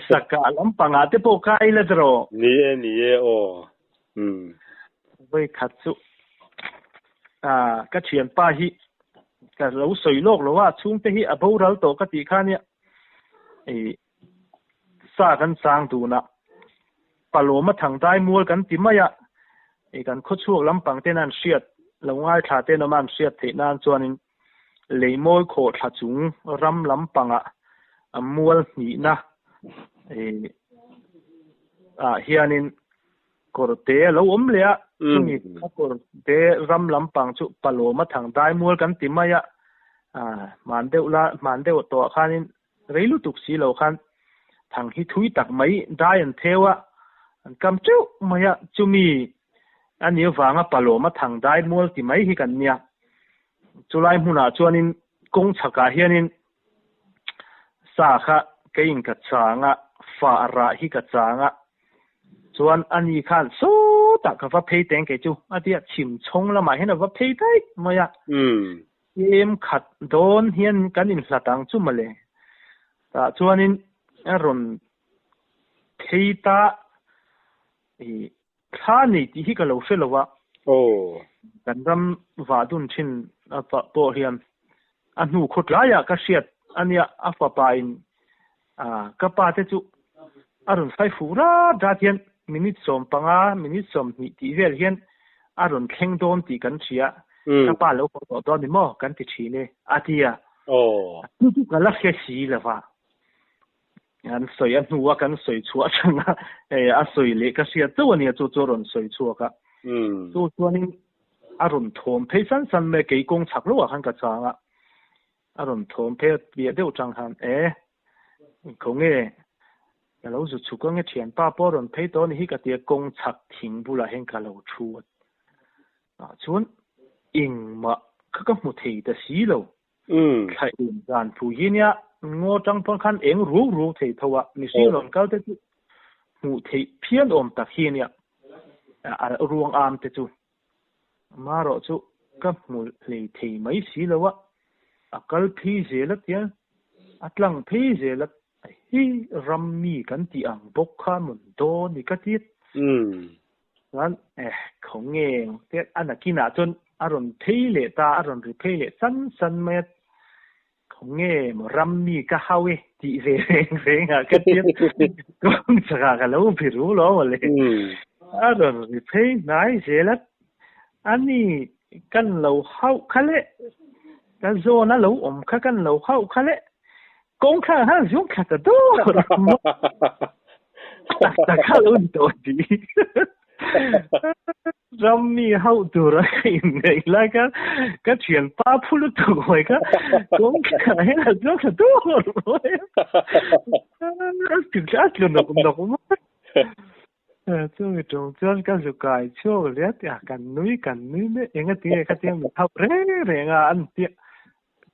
A: Sakah lampangah te pawh kai la drawh.
B: Ni e, ni e aw. Umm.
A: Vawi khat chu a ka thianpa hi ka lo sawi lawk lo a, chhungte hi a boral tawh ka tih kha nia. Sa kan chang dun a. Palawma Thangdai mual kan ti mai a, i kan khawchhuak lampang ten an hriat lo ngaithla ten awm a an hriat theih nan chuanin Leimawi khawhthla chung ram lampangah a mual hnihna ah hianin kawrte a lo awm leh a, chumi a kawrte ram lampang chu Palawma Thangdai mual kan ti mai a, hman deuh la hman deuh tawhah khanin Rei lutuk si lo khan thang hi thui tak mai dai an theu a, an kam teuh mai a, chumi a nih avanga Palawma thang dai mual ti mai hi kan nia. Chulai hmunah chuanin kawng chhakah hianin sa kha keiin ka chang a, fa rah hi ka chang a, chuan ani khan sawtah ka va phei teng kei chu a tia chhim chhawng lamah hian a va phei daih mai a. Tlem khat dawn hian kan inhlat ang chu mawle. Tah chuanin a rawn phei ta i thla nei tih hi ka lo hre lo a. Kan ram vah dun thin a pawh hian a hnu khaw tlaiah ka hriat a nia a fapa in ka pa te chu a rawn fai fuh rat rat hian minute 15 minute 20 tih vel hian a rawn thleng dawn tih kan hria ka pa lo haw tawh dawn ni maw kan ti thin e a ti a chu chu ka la hre si lo va an sawi a hnua kan sawi chhuah atanga a sawi leh ka hriat chauh a nia chu chu a rawn sawi chhuak a chu chuanin a rawn thawm phei san san mai kei kawng chhak lohah khan ka chang a A rawn thawm phei a piah deuh tang khan, E, kho nge? Ka lo zu chhuk ange thianpa pawh a rawn phei tawh a ni hi ka ti a, kawng chhak thing bulah hian ka lo thu a. Tah chuan engmah kha ka hmu thei ta si lo. Thla eng dan phu hi nia, ngaw tang pawn khan eng ruk ruk thei tho a, mihring rawn kal te chu hmuh theih phian awm tak hi nia, a ruang am te chu. Amaherawh chu ka hmu hlei thei mai si lo a, a kal phei zel a tia, a tlang phei zel a, hi ram mi kan tih ang bawk kha mawn dawn ni ka ti. Chuan eh khaw nge te a nakinah chuan a rawn phei leh ta, a rawn ri phei leh san san mai a, khaw nge maw ram mi ka hau e tih ve reng reng ah ka tia kawng chakah ka lo bi ru lo mawle a rawn ri phei hnai zel a ani kan lo hauh kha le ka zawn a lo awm kha kan lo hauh kha le kawng thla khan zung thla ta dawr tak tak kha lo ni tawh si Ram mi hauh tur a ka inneih lai khan ka thianpa phu lutuk hawi kha kawngkhar hian a zuang thla dur mai a. A tlu nawk nawk mai. Chumi tum chuan ka zu kai chhuak leh a tia kan nui kan nui mai engatinge khatia mi hauh reng reng a an tia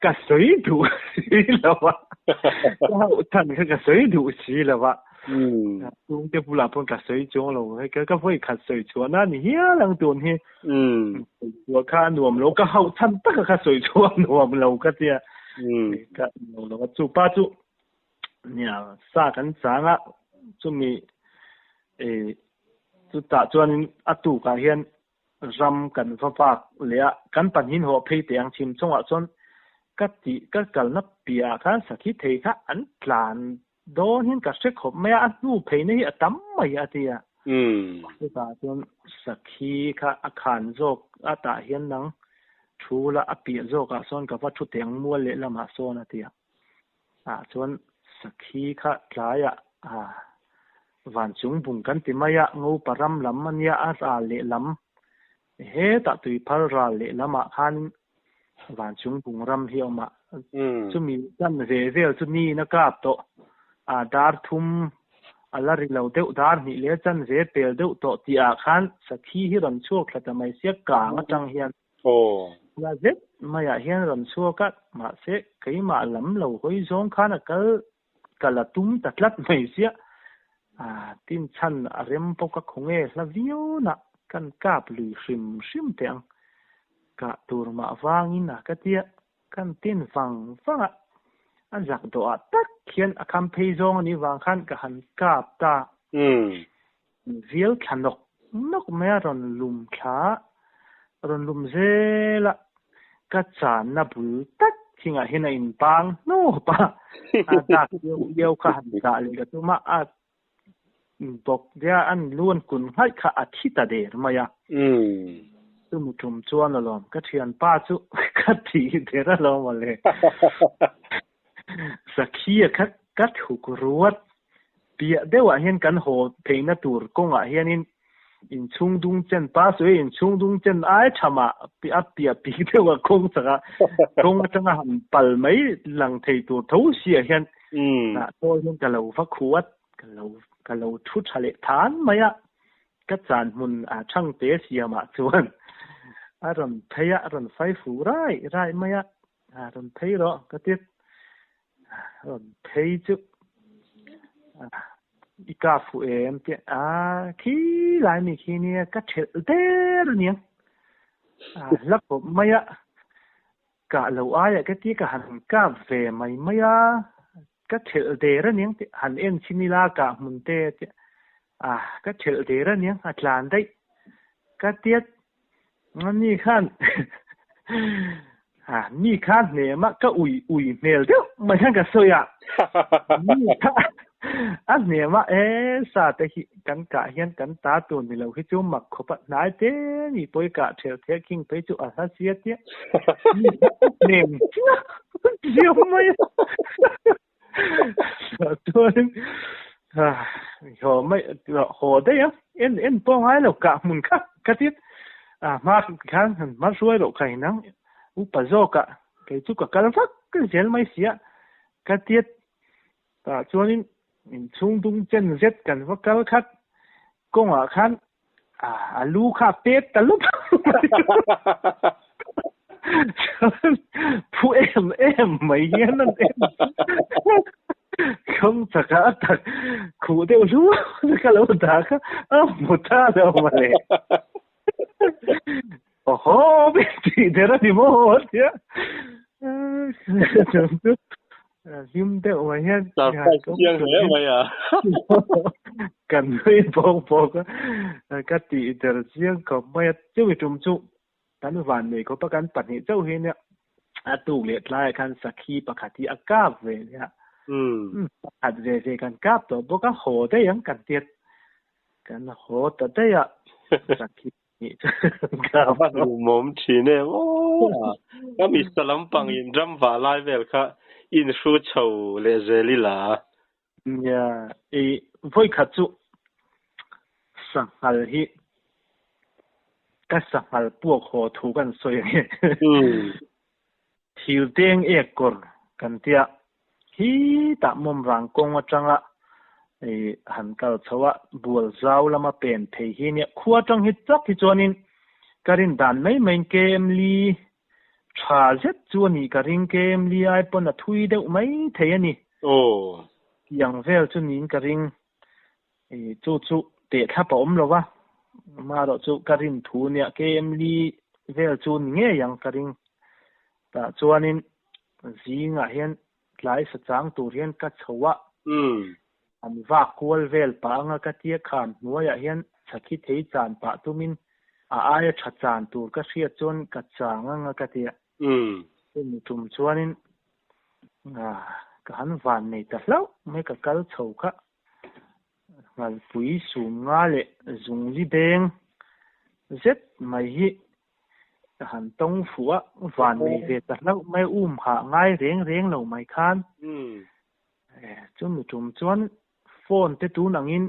A: ka sawi duh si lo a ka hauh chhan kha ka sawi duh si lo a chhungte bulah pawh ka sawi chuang lo hei ka vawi khat sawi chhuah na ni hial ang tun hi sawi chhuah kha a nuam lo ka hauh chhan taka kha sawi chhuah a nuam lo ka tia ka nuam lo a chu pa chu nia sa kan chang a chumi chutah chuanin a tukah hian ram kan va vak leh a, kan pahnihin haw phei teh ang chhim chungah chuan ka tih ka kalna piahah khan sakhi thei kha an tlan dawn hian ka hre khawp mai a, a hnu pheina hi a tam mai a ti a. Chutah chuan sakhi kha a khan zawk a tah hian nang thu la a piah zawkah sawn ka va thu teh ang mual leh lamah sawn a ti a. Ah chuan sakhi kha tlaiah ah van chung bung kan ti mai a, ngopa ram lam a nia a ral leh lam hetah tuiphal ral leh lamah khanin van chung bung ram hi a awm a, chumi chan ve vel chu niin a kap tawh a dar thum a la ri lo deuh dar hnih leh chan ve pel deuh tawh tih ah khan sakhi hi rawn chhuak thla ta mai sia kang atang hian.
B: Aw.
A: La zet maiah hian rawn chhuak a, mahse keimah lam lo hawi zawng khan a kal ka la tum ta tlat mai sia. Ah, tin chhan a rem bawk a khawnge hla viau na kan kap lui hrim hrim teh ang. Kah tur mah vangin a ka tia, kan tin vang vang a, a zak dawhah tak hian a kham phei zawng a nih vang khan ka han kap ta. Vial thla nawk nawk mai a rawn lum thla a, rawn lum zel a, ka channa bul tak thingah hian a inbang hnawp a, a dak liau liau kha han dah leh ka tum a, a Bawk dia an lu an kun nghaih kha a thi ta der mai a. Chumi tum chuan alawm ka thianpa chu ka thi der alawm awle. Sakhia kha ka thuk ruat piah deuhah hian kan haw theihna tur kawngah hianin inchhung dung chen pa sawi inchhung dung chen ai tha mah a piah pik deuh a kawng chaka kawng atanga han pal mai lang thei tur tho siah hian tah thawl hian ka lo va khuat Ka lo ka lo thu tha leh than mai a, ka chan hmun a Thangte siamah chuan a rawn phei a, a rawn fai fuh rai rai mai a, a rawn phei rawh ka ti. A rawn phei chu i kap fuh em tih a khi lai mi khi nia ka thelh der aniang a hla khawp mai a, Kah lo aiah ka ti ka han kap ve mai mai a, ka thelh der aniang tih han en chhin ila kah hmun te tih a ka thelh der aniang a tlan daih ka tiat ani khan a mi kha hnema ka ui ui hmel deuh mai khan ka sawi a mi kha A hnemah e sa te hi kan kah hian kan ta tur ni lo hi chu mak khawp a hnai te ni pawi kah ṭhelh theh khing phei chu a hla sia tia mi kha a hnem chiah chiah mai a. Chuan haw mai haw daih a en en pawh ngai lo kah hmun kha ka ti a hma khan han hma hruai loh kha inang upa zawkah kei chu ka kal vak zel mai sia ka tia Tah chuanin inchhung dung chen zet kan va kal khat kawngah khan a lu kha a pet ta lup chuan phu em em mai hian an en kawng chakah a tak khuh deuh hluah ka lo dah kha a hmu ta lo mawle. Awhaw min tih der a ni maw a tia. Hlim deuh mai hian
B: Surprise chiang hle mai a.
A: Kan nui bawk bawk a, ka tih der chiang khawp mai a. Chumi tum chu kan van nei khawp a, kan pahnih chauh hi nia a tuk leh tlaiah khan sakhi pakhat hi a kap ve nia. Pakhat ve ve kan kap tawh bawk a, haw daih ang kan tiat. Kan haw ta daih a, sakhi
B: A lawmawm thin em aw. Ka mista lampang in ram vah lai vel kha in hru chho leh zel ila.
A: Nia, i vawi khat chu sanghal hi ka sanghal puak haw thu kan sawi ang e. Thil deng ek kawr kan tia hi tah mawm rang kawng atanga i han kal chho a, bual zau lama pen phei hi nia. Khua atang hi tak hi chuanin ka rin dan mai maiin KM Li tha zet chu a nih ka ring, KM Li ai pawn a thui deuh mai thei a ni. Tiang vel chu niin ka ring. I chu chu teh thlap a awm lo va, amaherawh chu ka rin thu nia KM Li vel chu ni ngei ang ka ring. Tah chuanin zingah hian tlai sa chang tur hian ka chho a, an vak kual vel pah anga ka tia kham hnuaiah hian chhakhi thei chan pah tumin a aia tha chan tur ka hriat chuan ka chang anga ka tia. Chumi tum chuanin ka han van nei ta hlauh mai ka kal chho kha. Nghalpui sum nga leh zungli beng zet mai hi ka han tawng fuh a, van nei ve ta hlauh mai um hah ngai reng reng lo mai khan. Chumi tum chuan phone te tun angin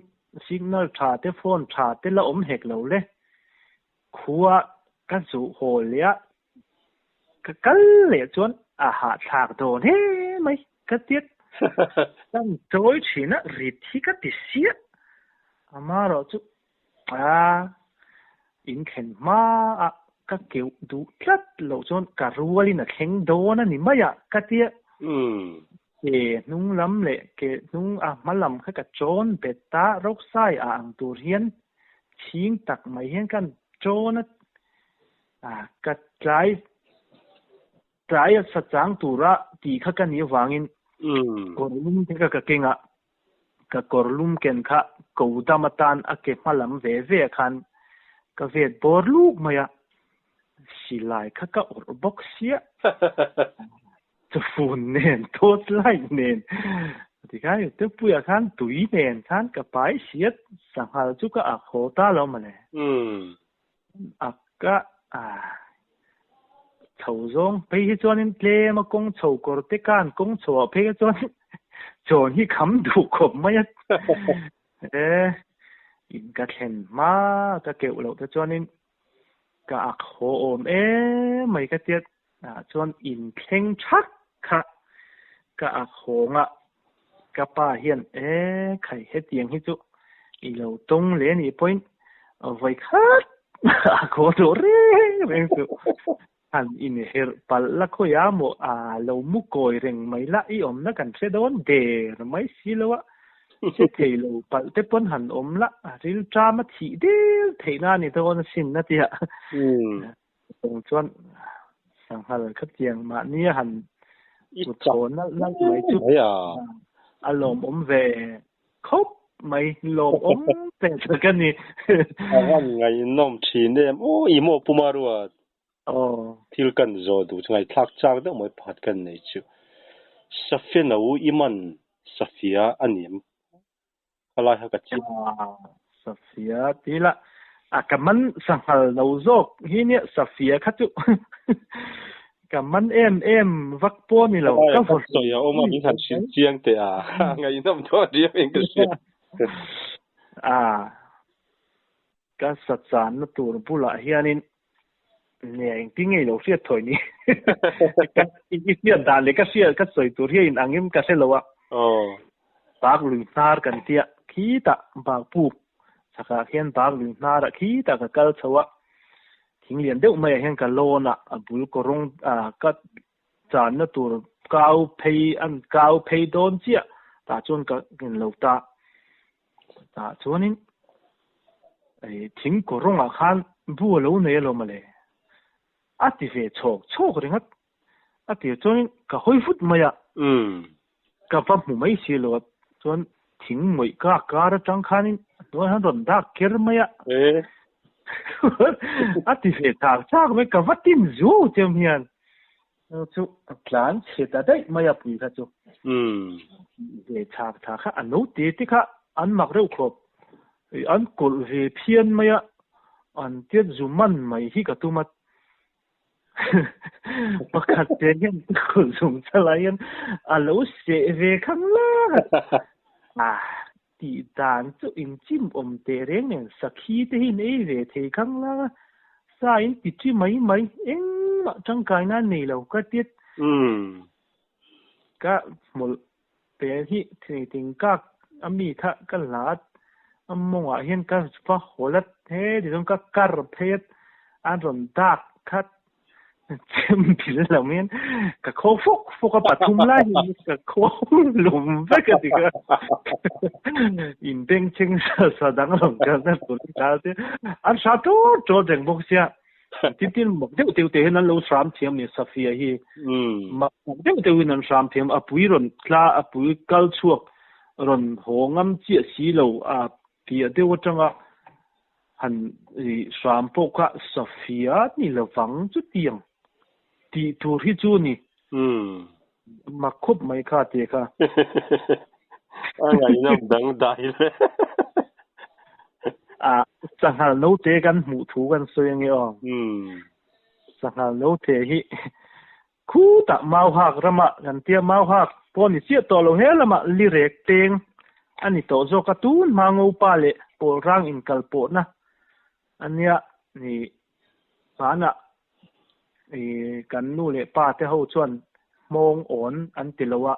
A: signal tha te phone tha te la awm hek lo le. Khua ka zuh haw leh a, Ka kal leh chuan a hahthlak dawn he mai ka tiat. Kan chawi thin a, rit hi ka ti siah. Amaherawh chu a in thlen hma a ka keuh duh tlat loh chuan ka rualin a thleng dawn a ni mai a ka tia. Ke hnung lam leh ke hnung a hma lam kha ka chawn bet a, roksai a ang tur hian chhing tak mai hian ka chawn a. A, ka tlai, tlai a sa chang tura tih kha ka nih avangin kawr lum te kha ka keng a, ka kawr lum ken kha ko dam atan a ke hma lam ve ve ah khan ka vet bawr luk mai a, silai kha ka awrh bawk sia, chawfun nen, torch light nen. Tikhan i tepuiah khan tui nen khan ka pai hriat sanghal chu ka ak haw ta lo mawle. Ak ka chho zawng phei hi chuanin tlem a kawng chho kawr te khan kawng chho ah phei hi chuan chawn hi kham duh khawp mai a. E in ka thlen hma ka keuh loh te chuanin ka ak haw awm em mai ka tia ah chuan in thleng thak kha ka ak hawng a ka pa hian e khai hetiang hi chu i lo tawng leh anih pawhin vawi khat ak haw tawh reng reng chu han inherh palh la khawiah maw a lo mu kawi reng mai la i awmna kan hre dawn der mai si lo a che thei lo palh te pawn han awm la a rilṭam a thih der theihna a ni dawn asin a tia chung chuan sanghal khatiang mahni a han kut thaw nalh nalh mai chu a lawmawm ve khawp mai lawmawm ve tak a ni.
B: A van ngaihnawm thin em aw i maw Pu Maruat.
A: Aw.
B: Thil kan zawh duh chu ngaihthlak chak deuh mai pakhat kan nei chu. Safia no i man Safia a ni em? Khalai kha ka chim.
A: Safia ti la a ka man sanghal no zawk hi nia Safia kha chu ka man em em vak pawh ni lo
B: ka vaw sawi a awm a min han hrilh chiang teh a ngaihnawm dawn riau in ka hria.
A: A ka sa channa tur bulah hianin Nia engtin nge i lo hriat thawi ni? I hriat dan leh ka hriat ka sawi tur hi a in ang em ka hre lo a. Bak lui hnar kan tia khitah bak puk chhakah khian bak lui hnarah khitah ka kal chho a. Thing lian deuh maiah hian ka lawn a, a bul kawrawng ka channa tur kau phei an kau phei dawn chiah tah chuan ka in lo ta. Tah chuanin thing kawrawngah khan bu a lo nei alawm mawle. A ti ve chhawk chhawk ringawt. A tir chuanin ka hawi vut mai a. Ka va hmu mai si lo a. Chuan thing mawih ka kar atang khanin a hnuai han rawn dak ker mai a. A ti ve chak chak mai ka va tin zuau chem hian. Chu a tlan chhe ta daih mai a pui kha chu. Ve chak tha kha a no te te kha an mak reuh khawp. An kawlh ve phian mai a, an tiat zu man mai hi ka tum a. Pakhat te hian ka kawlh zung chalai hian a lo seh ve khang lang a. Tih dan chu inchim awm teh reng nen sakhi te hi in ei ve thei khang lang a, sa in ti thi mai mai engmah tangkai nan nei lo ka tiat. Ka hmawlh te hi thei ting kak a mi kha ka hlat a mawngah hian ka va hawl a he ti chuan ka kar phei a a rawn dak khat Chem bil lo hian ka kho fawk fawk a pathum lai hian ka kho lum vek a ti kha. In beng cheng sa sa dang lo ka na tur ta te an sa to to reng bawk sia. Tin tin mak deuh deuh te hian an lo hram thiam ni Safia hi. Mak deuh deuh in an hram thiam a pui rawn tla a pui kal chhuak rawn haw ngam chiah si lo a piah deuh atanga Han hram pawh kha Safia ni lovang chutiang tih tur hi chu ni. Mak khawp mai kha te kha.
B: A ngaihnawm dang dai le.
A: A sanghal note kan hmuh thu kan sawi ange aw. Sanghal note hi Khutah Mauhak ramah kan tia Mauhak pawh ni chiah tawh lo he lamah lirek peng a ni tawh zawk a, tun hma Ngopa leh Pawlrang inkalpawhna a nia ni hmanah i kan nu leh pa te ho chuan hmawng awn an ti lo a,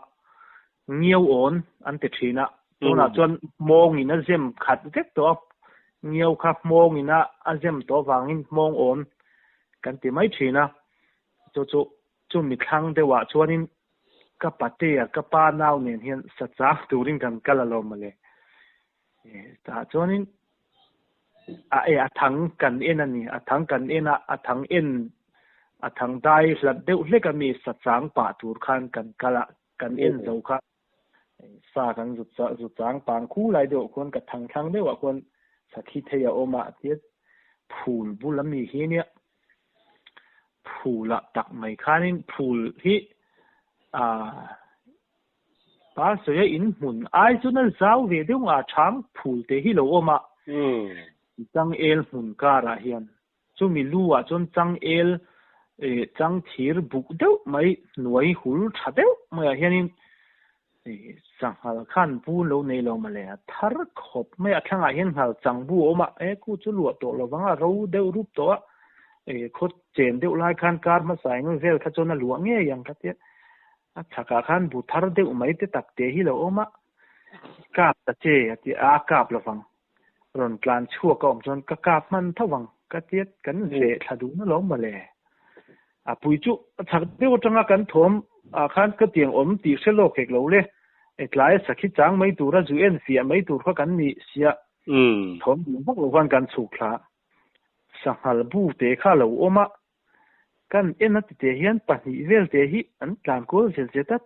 A: ngiau awn an ti thin a, tunah chuan hmawngin a zem khat vek tawh a, ngiau kha hmawngin a zem tawh avangin hmawng awn kan ti mai thin a. Chu chu chu mi thlang deuh ah chuanin ka patea ka pa nau nen hian sa chang turin kan kal alawm mawle. Tah chuanin a e a thang kan en a ni, a thang kan en a, a thang en a thang dai hlat deuh hlek a mi sa chang pah tur khan kan kal a, kan en zo kha sa kan zut zut chang pang khu lai deuh khuan ka thang thlang deuh ah khuan sakhi thei a awm a tia phul bul a mi hi nia Phul ah tak mai khanin phul hi ah Pasawia in hmun ai chuan a zau ve deuh nga chhang phul te hi lo awm a. Changel hmun karah hian chumi lu ah chuan changel chang thir buk deuh mai hnuai hul tha deuh maiah hianin sanghal khan bu lo nei lo mawle a thar khawp mai a thlangah hian nghal chang bu a awm a e khu chu luah tawh lovang a ro deuh rup tawh a khaw chen deuh lai khan kar hmasa eng vel kha chuan a luah ngei ang ka tia A chhakah khan bu thar deuh mai te tak te hi lo awm a, kap ta che a ti a, a kap lovang. Rawn tlan chhuak a awm chuan ka kap hman tho vang ka tiat kan veh thla duhna lo mawle. A pui chu a chhak deuh atanga kan thawm ah khan ka tiang awm tih hre lawk hek lo le, tlai a sakhi chang mai tura zu en fiah mai tur kha kan ni sia, thawm duh vak lo khan kan chhuk thla. Sanghal bu te kha a lo awm a, Kan en a tite hian pahnih vel te hi an tlan kual zel zet a,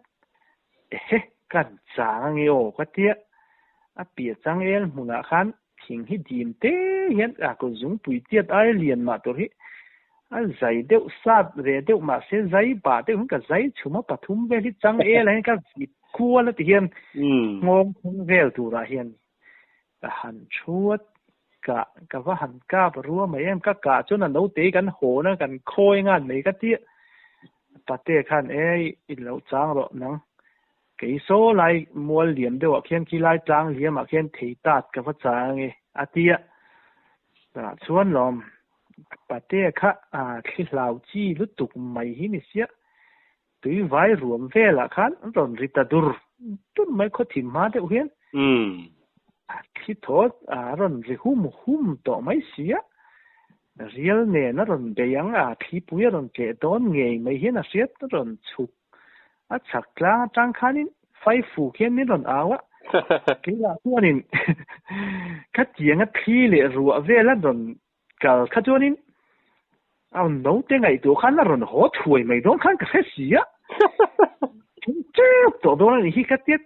A: ehe kan chang ange aw ka tia, a piah changel hmunah khan thing hi dim te hian a kut zungpui tiat aia lian mah tur hi a zai deuh sat ve deuh mahse zai bah deuh hian ka zai chhum a pathum vel hi changel ah hian ka vit kual a ti hian nghawng thleng vel turah hian Ka han thuat ka ka va han kap rua mai em ka kah chuan a naute kan hawn a kan khawi ngan mai ka tia pate khan e i lo chang rawh nang kei saw lai mual liam deuh ah khian khi lai tlang liam ah khian thei tat ka va chang ange a tia tah chuan lawm pate kha a thli hlau chi lutuk mai hi ni sia Tui vai ruam velah khan an rawn ri ta dur dur mai khaw thim hma deuh hian a thli thaw a rawn ri hum hum tawh mai si a, rial nen a rawn bei ang a, thlipui a rawn tleh dawn ngei mai hian a hriat a rawn chhuk a chhak tlang atang khanin faifu khian min rawn au a, keilah chuanin khatianga thli leh ruah vel a rawn Kal kha chuanin a naute ngaihtuah khan a rawn haw thuai mai dawn khan ka hre si a. Thing tep tawh dawn a nih hi ka tiat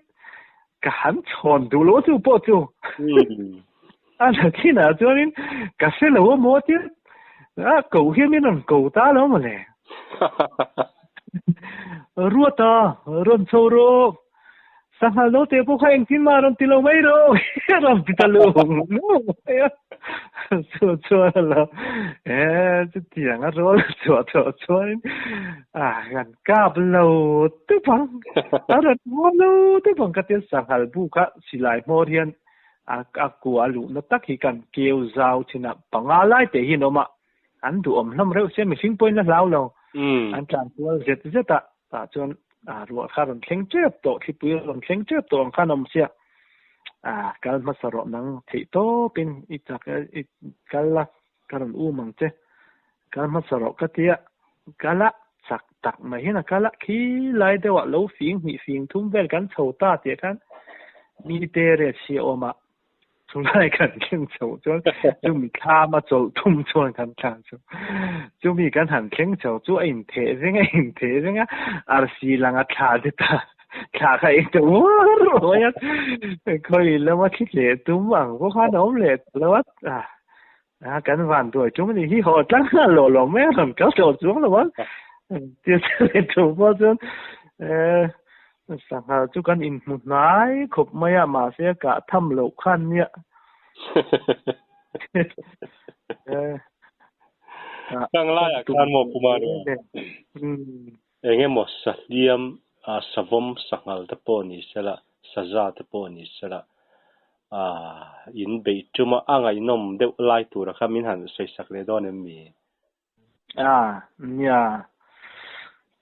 A: ka han chhawn duh lo chu pawh chu. A la thinah chuanin ka hre lo a maw tiat a ko hian min rawn ko ta lo mawle. Ruata rawn chho rawh. Sanghal naute pawh kha engtin mah rawn ti lo mai rawh rawn ti ta lung lung mai a. Chu chuan a lo e chutiang a rual chhuah tawh chuanin a kan kap lo tep ang a rawn haw lo tep ang ka tia sanghal bu kha silai hmawr hian a a kua a luhna tak hi kan keu zau thin a panga lai te hi an awm a an duhawm hlawm reuh sia mihring pawhin a hlau lo an tlan kual zet zet a tah chuan a ruah kha rawn thleng tep tawh thlipui rawn thleng tep tawh ang khan a awm sia a kal hmasa rawh nang theih tawpin i chak i kal la ka rawn um ang che kal hmasa rawh ka tia kal a chak tak mai hian a kal a khi lai deuhah lo fing hnih fing thum vel kan chho ta tih khan mite riat si a awm a Chulai kan thleng chho chuan chumi thlam a chawlh thum chuan kan tlan chu. Chumi kan han thleng chho chu a intheh reng a intheh reng a, arsi lang a thla te ta thla kha eng ta uar mai a. Khawi lama thli tleh tum ang pawh khan a awm leh ta lo a. A kan van duai tum a nih hi haw tlang nghal lawh lawh mai a rawn kal tawh chuang lo a. Tia leh thu pawh chuan Sanghal chu kan inhmu hnai khawp mai a, mahse a kah tham loh khan nia.
B: Kang laiah khan maw Puma nia? Eng emaw sahliam, savawm sanghal te pawh ni sela, saza te pawh ni sela, in beih tuma a ngaihnawm deuh lai tura kha min han sawisak leh dawn em mi?
A: A, nia.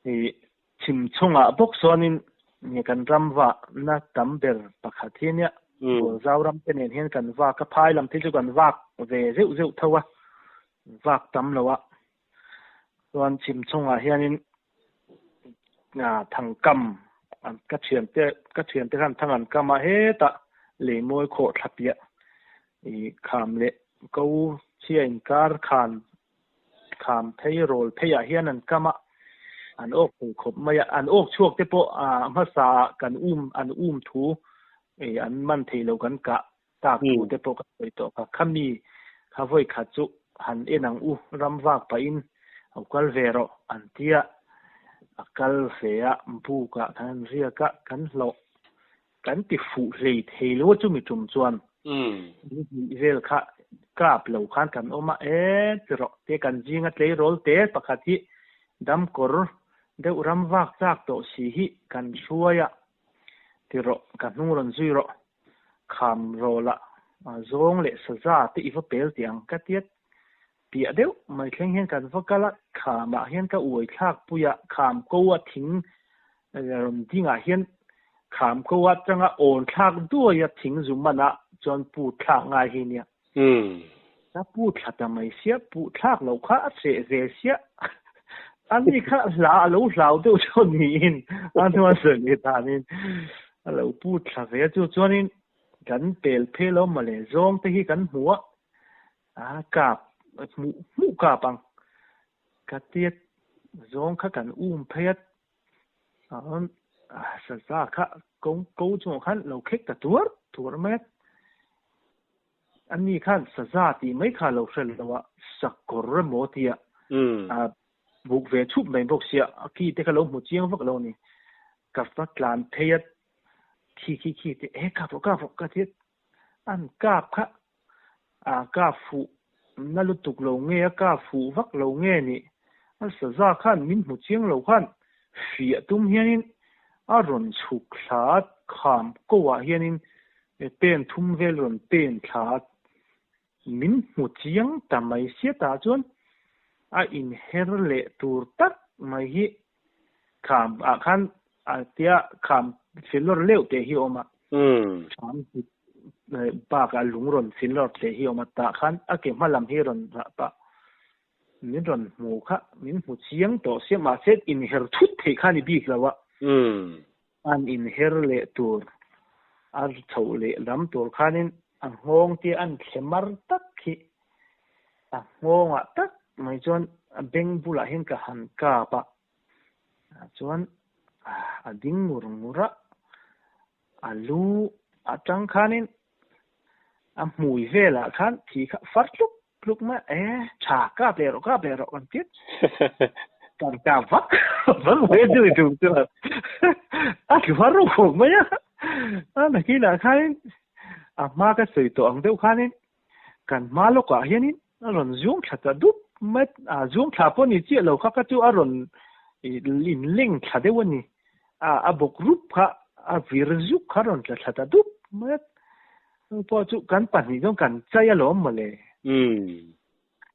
A: I chhim chungah bawk chuanin nia kan ram vahna tam ber pakhat hi nia. Bualzau ram te nen hian kan vak a, phai lam te chu kan vak ve zeuh zeuh tho a, vak tam lo a. Chuan chhim chungah hianin thangkam ka thiante ka thiante khan thang an kam a hetah leimawi khawh thla piah i kham leh ko chhia inkar khan kham phei rawl phei ah hian an kam a an awk thei khawp mai a an awk chhuak te pawh a hmasa ah kan um an um thu i an man thei lo kan kah tak thu te pawh ka sawi tawh kha khami kha vawi khat chu han en ang u ram vak pahin a kal ve rawh an tia a kal ve a buk ah kan riak a kan hlawh. Kan ti fuh hlei thei lo a chumi tum chuan ni hnih vel kha kap lo khan kan awm a, e ti rawh te kan zinga tleirawl te pakhat hi damkawr deuh ram vak chak tawh si hi kan hruai a, ti rawh ka hnung rawn zui rawh kham rawla zawng leh saza te i va pel tih ang ka tiat piah deuh mai thleng hian kan va kal a, khamah hian ka uai thlak pui a, kham ko a thing rawn dingah hian kham ko atanga awn thlak duai a thing zu manah chuan pu thlak ngai hi nia. Ka pu thla ta mai sia, pu thlak loh kha a hreh ve sia. Ani kha hla a lo hlau deuh chuan niin a hnuai sawi leh danin a lo pu thla ve a, chu chuanin kan pel phei lo mawle zawng te hi kan hmu a, A kap hmuh hmuh kap ang. Ka tiat zawng kha kan um phei a, saza kha ko ko chungah khan lo khek ta tuar tuar mai a. Ani khan saza tih mai kha lo hre lo a, sakawr emaw tia buk ve chhup mai bawk sia, a ki te kha lo hmu chiang vak lo a ni. Ka va tlan phei a, khi khi khi te e kap rawh kap rawh ka tiat An kap kha a kap fuh na lutuk lo nge a kap fuh vak lo nge nih a saza khan min hmu chiang lo khan fiah tum hianin a rawn chhuk thla a, kham ko ah hianin pen thum vel rawn pen thla a, min hmu chiang ta mai sia tah chuan a inher leh tur tak mai hi Kham ah khan a tia kham filawr leuh teh hi awm a. Kham bak ah lung rawn filawr teh hi awm a. Tah khan a ke hma lam hi rawn rah pah. Min rawn hmu kha min hmu chiang tawh sia mahse inher thut theih kha a ni bik lo a. An inher leh tur a chhoh leh lam tur khanin a nghawng te an thle mar tak hi a nghawngah tak mai chuan a beng bulah hian ka han kap a, chuan a ding ngur ngur a, a lu atang khanin a hmui velah khan thi kha far tluk tluk mai e tha kap leh rawh kap leh rawh kan tir kan kap vak vak mai a zui tum chuan a tlu har rawh khawp mai a a nakinah khanin a hma ka sawi tawh ang deuh khanin Kan hma lawkah hianin a rawn zuang thla ta dup mai a, zuang thla pawh ni chiah lo kha kha chu a rawn inleng thla deuh a ni. A a bawk rup kha a vir zuk kha a rawn tla thla ta dup mai a, chu pawh chu kan pahnih chuan kan chai alawm mawle.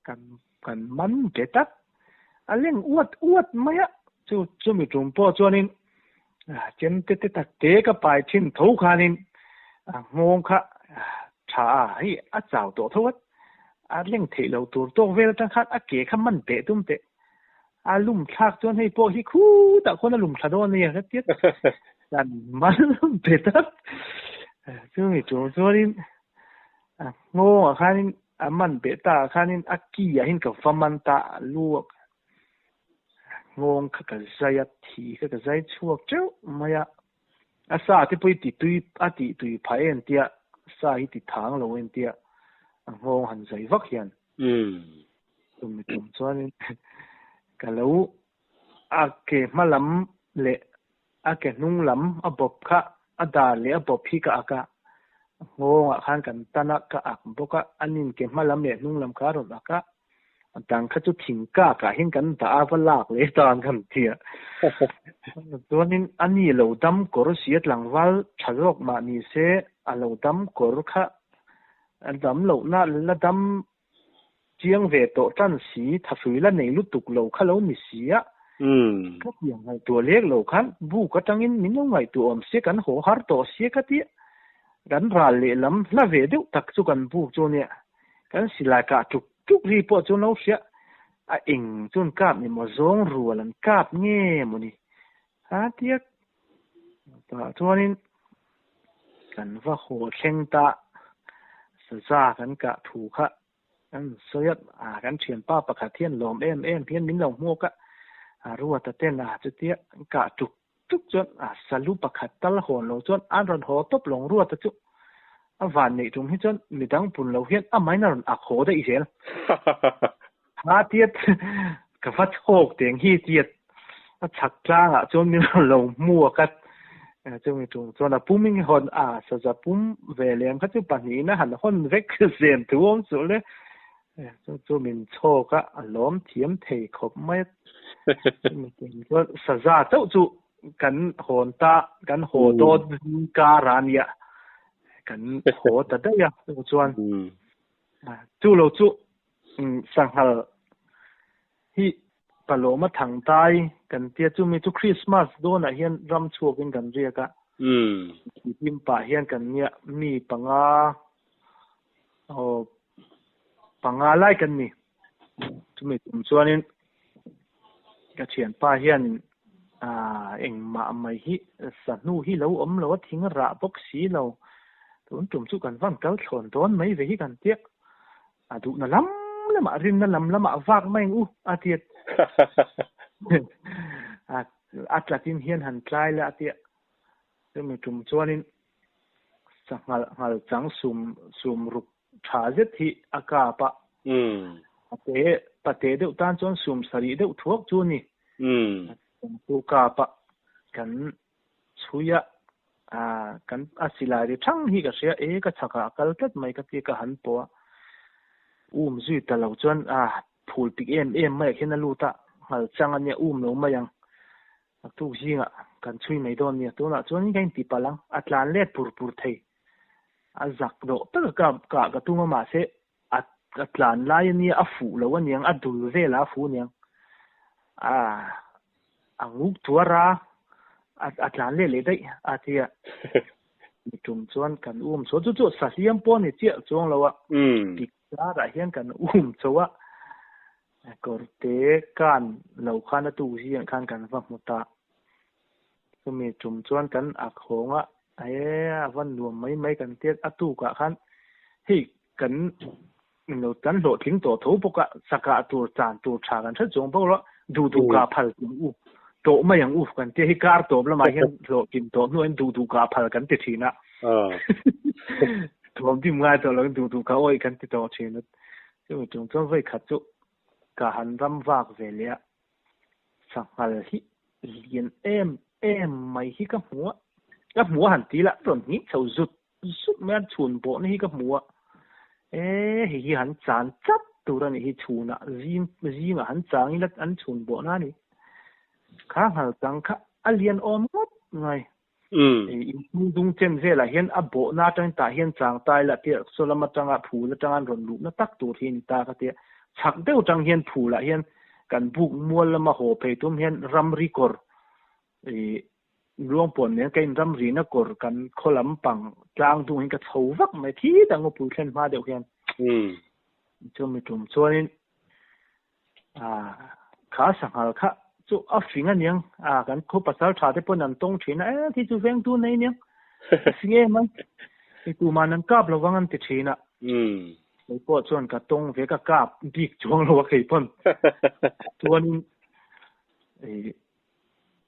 A: Kan kan man ve tak a leng uat uat mai a, chu chumi tum pawh chuanin chemte te tak te ka pai thin tho khanin a nghawng kha tha a hei a chau tawh tho a, a leng theih lo tur tawk vel atang khan a ke kha man teh tum teh a lum thlak chuan hei pawh hi khutah khawn a lum thla dawn a nia ka tiat kan man ve tak chumi tur chuanin a nghawngah khanin A man beh ta ah khanin a ki ah hin ka va man ta a lu a nghawng kha ka zai a, thi kha ka zai chhuak teuh mai a. A sa te pawh hi ti tui a tih tui phah em tia sa hi ti thang lo em tia a nghawng han zai vak hian. Chumi tum chuanin ka lo a ke hma lam leh a ke hnung lam a bawp kha a dar leh a bawp hi ka ak a, nghawngah khan kan tan a, ka ak bawk a, a nin ke hma lam leh hnung lam kha a rawn ak a, a dang kha chu thing kakah hian kan dah a, va lak leh tan kan ti a. Chuanin a ni lo dam kawr si a tlangval tha zawk mah ni se a lo dam kawr kha a dam lohna la dam Chiang ve tawh tan si, thahrui la nei lutuk lo kha lo ni si a. Ka piang ngaihtuah lek lo khan buk atangin min lo ngaihtuah awm sia kan haw har tawh sia ka tia. Kan ral lehlam hla ve deuh tak chu kan buk chu nia. Kan silai kah tuk tuk ri pawh chu an lo hria. A eng chuan kap ni maw zawng rual an kap nge maw ni? A tia. Tah chuanin kan va haw thleng ta saza kan kah thu kha kan sawi a, a kan thianpa pakhat hian lawm em em hian min lo hmuak a, a ruata ten a chutia an kah tuk tuk chuan a salu pakhat tal hawn lo chuan an rawn haw tawp lawng ruata chu a van neih tum hi chuan midang pun lo hian amahin a rawn ak haw daih zel. Ha tiat ka va chhawk teng hi tiat a chhak tlangah chuan min rawn lo hmuak a. Chumi tum chuan a pum in hawn a, saza pum ve lem kha chu pahnihin a han hawn vek zen thu awm suh le. Chu chu min chhawk a, a lawm thiam thei khawp mai a. Chumi tum chuan saza chauh chu kan hawn ta, kan haw dawn kar a nia, kan haw ta daih a chu chuan. Chu lo chu sanghal hi Palawma Thangtai kan tia chumi chu Christmas dawnah hian ram chhuakin kan riak a. Hlim pah hian kan nia mi panga aw panga lai kan ni. Chumi tum chuanin ka thianpa hianin ah engmah mai hi sahnu hi lo awm lo a thing rah bawk si lo. Tun tum chu kan van kal thlawn dawn mai ve hi kan tia. A duhna lam lamah rinna lam lamah vak mai ang u a ti a. A tlatin hian han tlai la a ti a. Chumi tum chuanin sanghal nghal chang sum sum ruk tha zet hi a kap a. Pate pate deuh tan chuan sum sarih deuh thuak chu a ni. Chu kap a kan chhui a, ah kan a silai ri thang hi ka hria e ka chhakah a kal tlat mai ka tia ka han pawh a, um zui ta lo chuan ah phul pik em em mai ah khian a lut a, nghal chang a nia um lo mai ang, a tuk zingah kan chhui mai dawn nia tunah chuan ka inti palh ang, a tlan let pur pur thei, a zak dawh tak a kah ka tum a mahse a a tlan lai a nia a fuh lo a niang a dul velah a fuh a niang ah a nguk tuar a a a tlan leh leh daih a tia mi tum chuan kan um chho chu chu sahliam pawh a ni chiah chuang lo a pik zarah hian kan um chho a kawrte kan lo khan a tuk zingah khan kan va hmu ta chumi tum chuan kan ak hawng a e a va nuam mai mai kan tia a tukah khan hei kan lo kan hlawhtling tawh tho bawk a, sakah tur chan tur tha kan hre chuang bawk lo, duh duh kah phal tum u tawh mai ang u kan tia hi kar tawp lamah hian hlawhtlin tawh hnuaiin duh duh kah phal kan ti thin a, thawm dim ngai tawh lovin duh duh kah awih kan ti tawh thin a, chumi tum chuan vawi khat chu ka han ram vak ve leh a, sanghal hi lian em em mai hi ka hmu a, ka hmu a han ti la rawn hnih chho zut Zut mai a chhun bawhna hi ka hmu a, e hei hi han chan chat tur a nih hi chhunah zing zingah han chang ila an chhun bawhna a ni. Kha nghal chang kha a lian awm ngawt mai. In hnung dung chen velah hian a bawhna atangin tah hian chang ta ila tia saw lam atanga phul atanga an rawn luhna tak tur hi a ni ta ka tia. Chhak deuh atang hian phulah hian kan buk mual lama haw phei tum hian ramri kawr i Luangpuan nen ka inram rihna kawr kan khaw lam pang tlang dung hian ka chho vak mai thi tak ngawpui thlen hma deuh hian. Chumi tum chuanin ah kha sanghal kha chu a fing aniang ah kan khaw pasal tha te pawn an tawng thin a e khi chu vengtu nei aniang a fing em mai i tuman an kap lovang an ti thin a. Kei pawh chuan ka tawng ve ka kap bik chuang lo a kei pawn chuanin i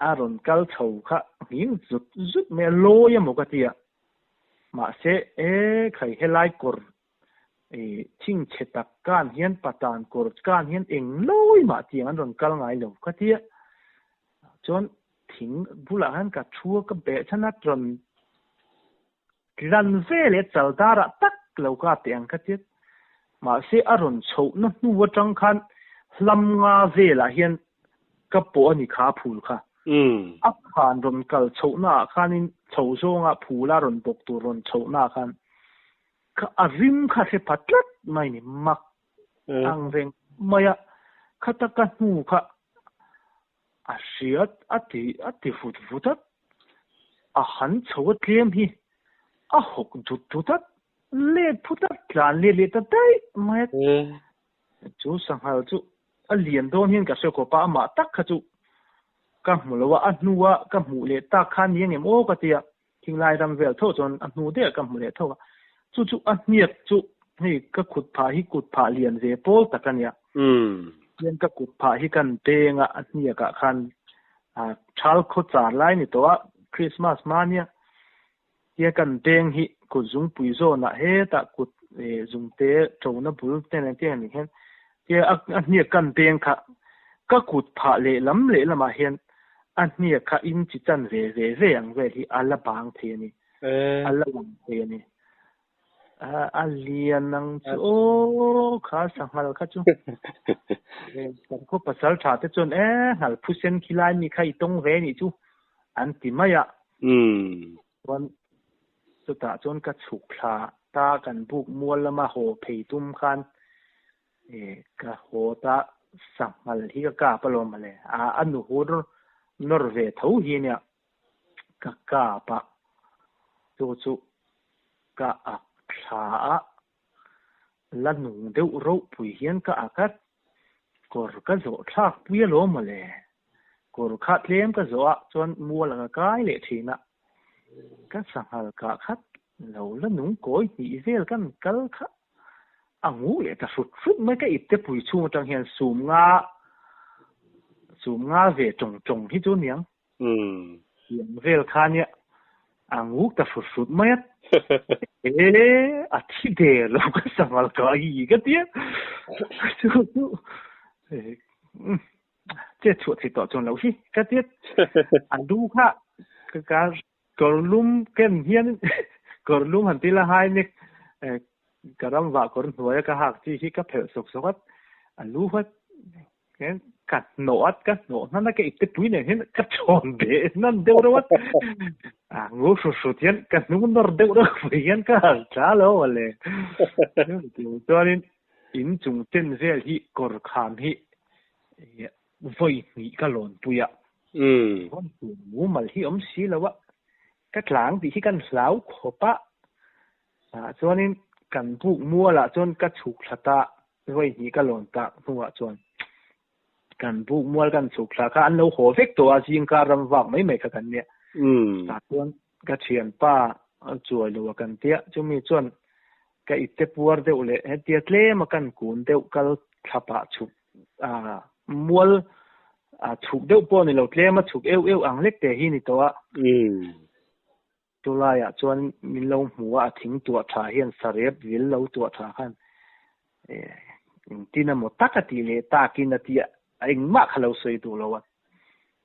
A: A rawn kal chho kha nghing zut zut mai a, lawi emaw ka ti a. Mahse, e khai helai kawr i thing chhe tak kan hian patan kawr kan hian eng lawi mah tiang an rawn kal ngai lo ka ti a. Chuan thing bulah khan ka thu a, ka beh chhan a, rawn tlan ve leh chal darah tak lo ka teh ang ka ti a. Mahse a rawn chhohna hnu atang khan hlam nga velah hian ka pawh a ni kha phul kha. A khan rawn kal chhohna ah khanin chho zawnga phula rawn bawk tur rawn chhohna ah khan kha a rim kha hre pha tlat mai ni mak ang reng mai a khata ka hnu kha a hriat a ti a ti vut vut a a han chho a tlem hi a hawk dut dut a let phut a tlan let leh ta daih mai a chu sanghal chu a lian dawn hian ka hre khawp a amah tak kha chu ka hmu lo a a hnua ka hmuh leh tak kha ni ang em aw ka ti a thinglai ram vel tho chuan a hnu daih ka hmu leh tho a chu chu a hniak chu hei ka kut phah hi kut phah lian ve pawl tak a nia hian ka kut phah hi kan peng a a hniak ah khan thal khaw char lai ni tawh a Christmas hma nia Tia kan beng hi kut zungpui zawnah hetah kut zungte ṭona bul te nen tiang anih hian tia a hniak kan beng kha ka kut phah lehlam lehlamah hian A hniak kha in chi chan ve ve ve ang vel hi a la bang thei a ni. A la lang thei a ni. A lian ang chu aw kha sanghal kha chu. Kan khaw pasal tha te chuan e nghal phusen khi lai mi kha i tawng ve nih chu an ti mai a. Chuan chutah chuan ka chhuk thla ta kan buk mual lama haw phei tum khan ka haw ta sanghal hi ka kap alawm mawle. A nu hur nawr ve tho hi nia ka kap a, chu chu ka ak thla a, la nung deuh ropui hian ka ak a, kawr ka zawh thlak pui alawm mawle. Kawr kha tlem ka zawh a chuan mual a ka kai leh thin a, ka sanghal kah khat lo la nung kawi hnih vel kan kal kha a ngu leh ta hrut hrut mai ka ipte pui chhung atang hian sum nga sum nga ve tawng tawng hi chu niang tiang vel kha nia a nguk ta hrut hrut mai a e a thi der lo ka sanghal kah hi ka tia chu chu che chhuah thei tawh chuan lo hi ka tia a lu kha ka kawrlum ken hian kawrlum han ti la hai nek ka ram vah kawr hnuaia ka hak chi hi ka phelh sawk sawk a a lu kha ka hnawh a ka hnawh hnan a ka ipte pui nen hian ka thawn beh hnan deuh reuh a a ngu hrut hrut hian ka hnung nawr deuh reuh mai hian ka han tla lo mawle chuanin in chung chen vel hi kawr kham hi vawi hnih ka lawn pui a. Rawn tur mumal hi awm si lo a, ka tlang tih hi kan hlau khawp a. Tah chuanin kan buk mualah chuan ka chhuk thla ta, vawi hnih ka lawn tak hnuah chuan kan buk mual kan chhuk thla kha an lo haw vek tawh a, zingkar ram vak mai mai kha kan nia. Tah chuan ka thianpa chuai lo a kan tia, chumi chuan ka ipte puar deuh leh hetia tlema kan kun deuh kal thla pah chhuk mual chhuk deuh pawh ni lo tlema chhuk eu eu ang lek te hi ni tawh a. Chulaiah chuan min lo hmu a, a thing tuah tha hian sarep vil lo tuah tha khan engtin emaw tak a tih leh takin a ti a, engmah kha lo sawi duh lo a.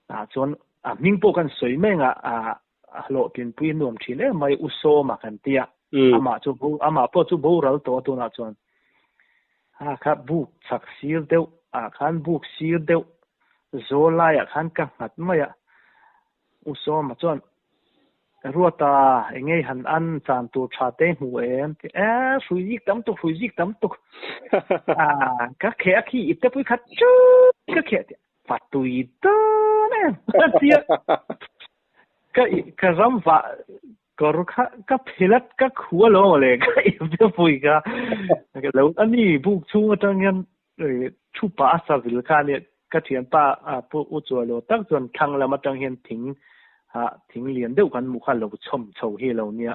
A: Tah chuan a hming pawh kan sawi mai ang a, a hlawhtlinpui a nuam thin em mai, U Sawma kan ti a, amah chu amah pawh chu boral tawh a tunah chuan ha kha buk chhak sir deuh ah khan buk sir deuh zawl laiah khan ka nghat mai a, U Sawma chuan Ruata engei han an chan tur tha te hmu em ti e hrui zik tam tuk hrui zik tam tuk a ka kheh a khi ipte pui khat chu ka kheh ti va tui dawn em tia ka ka ram va kawr kha ka philat ka khua lo le ka ipte pui ka lo ani buk chhung atang hian thu pa a savil kha ania ka thianpa pu u chuai lo tak chuan thlang lam atang hian thing ha thing lian deuh kan hmuh kha lo chhawm chho hi lo nia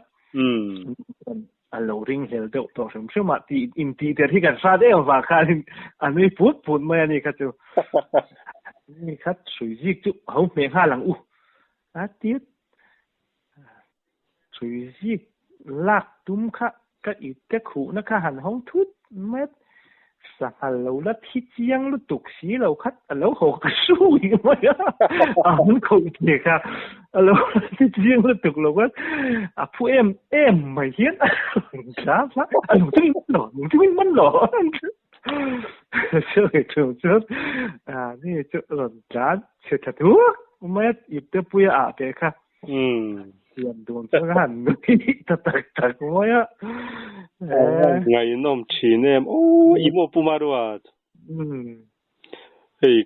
A: a lo ring hlel deuh tawh hrim hrim a tih intih der hi kan hrat em avang khanin a nui put put mai a ni kha chu ni kha hrui zik chu ho hmeh nghal ang u a tia hrui zik lak tum kha ka it te khuhna kha han hawng thut mai Sanghal lo la thi chiang lutuk si lo khat a lo haw ka sui mai a, a han khoh che kha a lo la thi chiang lutuk lo khat a phu em em mai hian a tla tla a nung chungin man lo nung chungin man lo sawi thu chuan a ni chu rawn tlan chhe tha thuak mai a ip te puia ah te kha Thiam dun chu ka han nui ta tak tak mawi a.
B: Ngaihnawm thin em. Aw i maw Pu Maruat. Hei.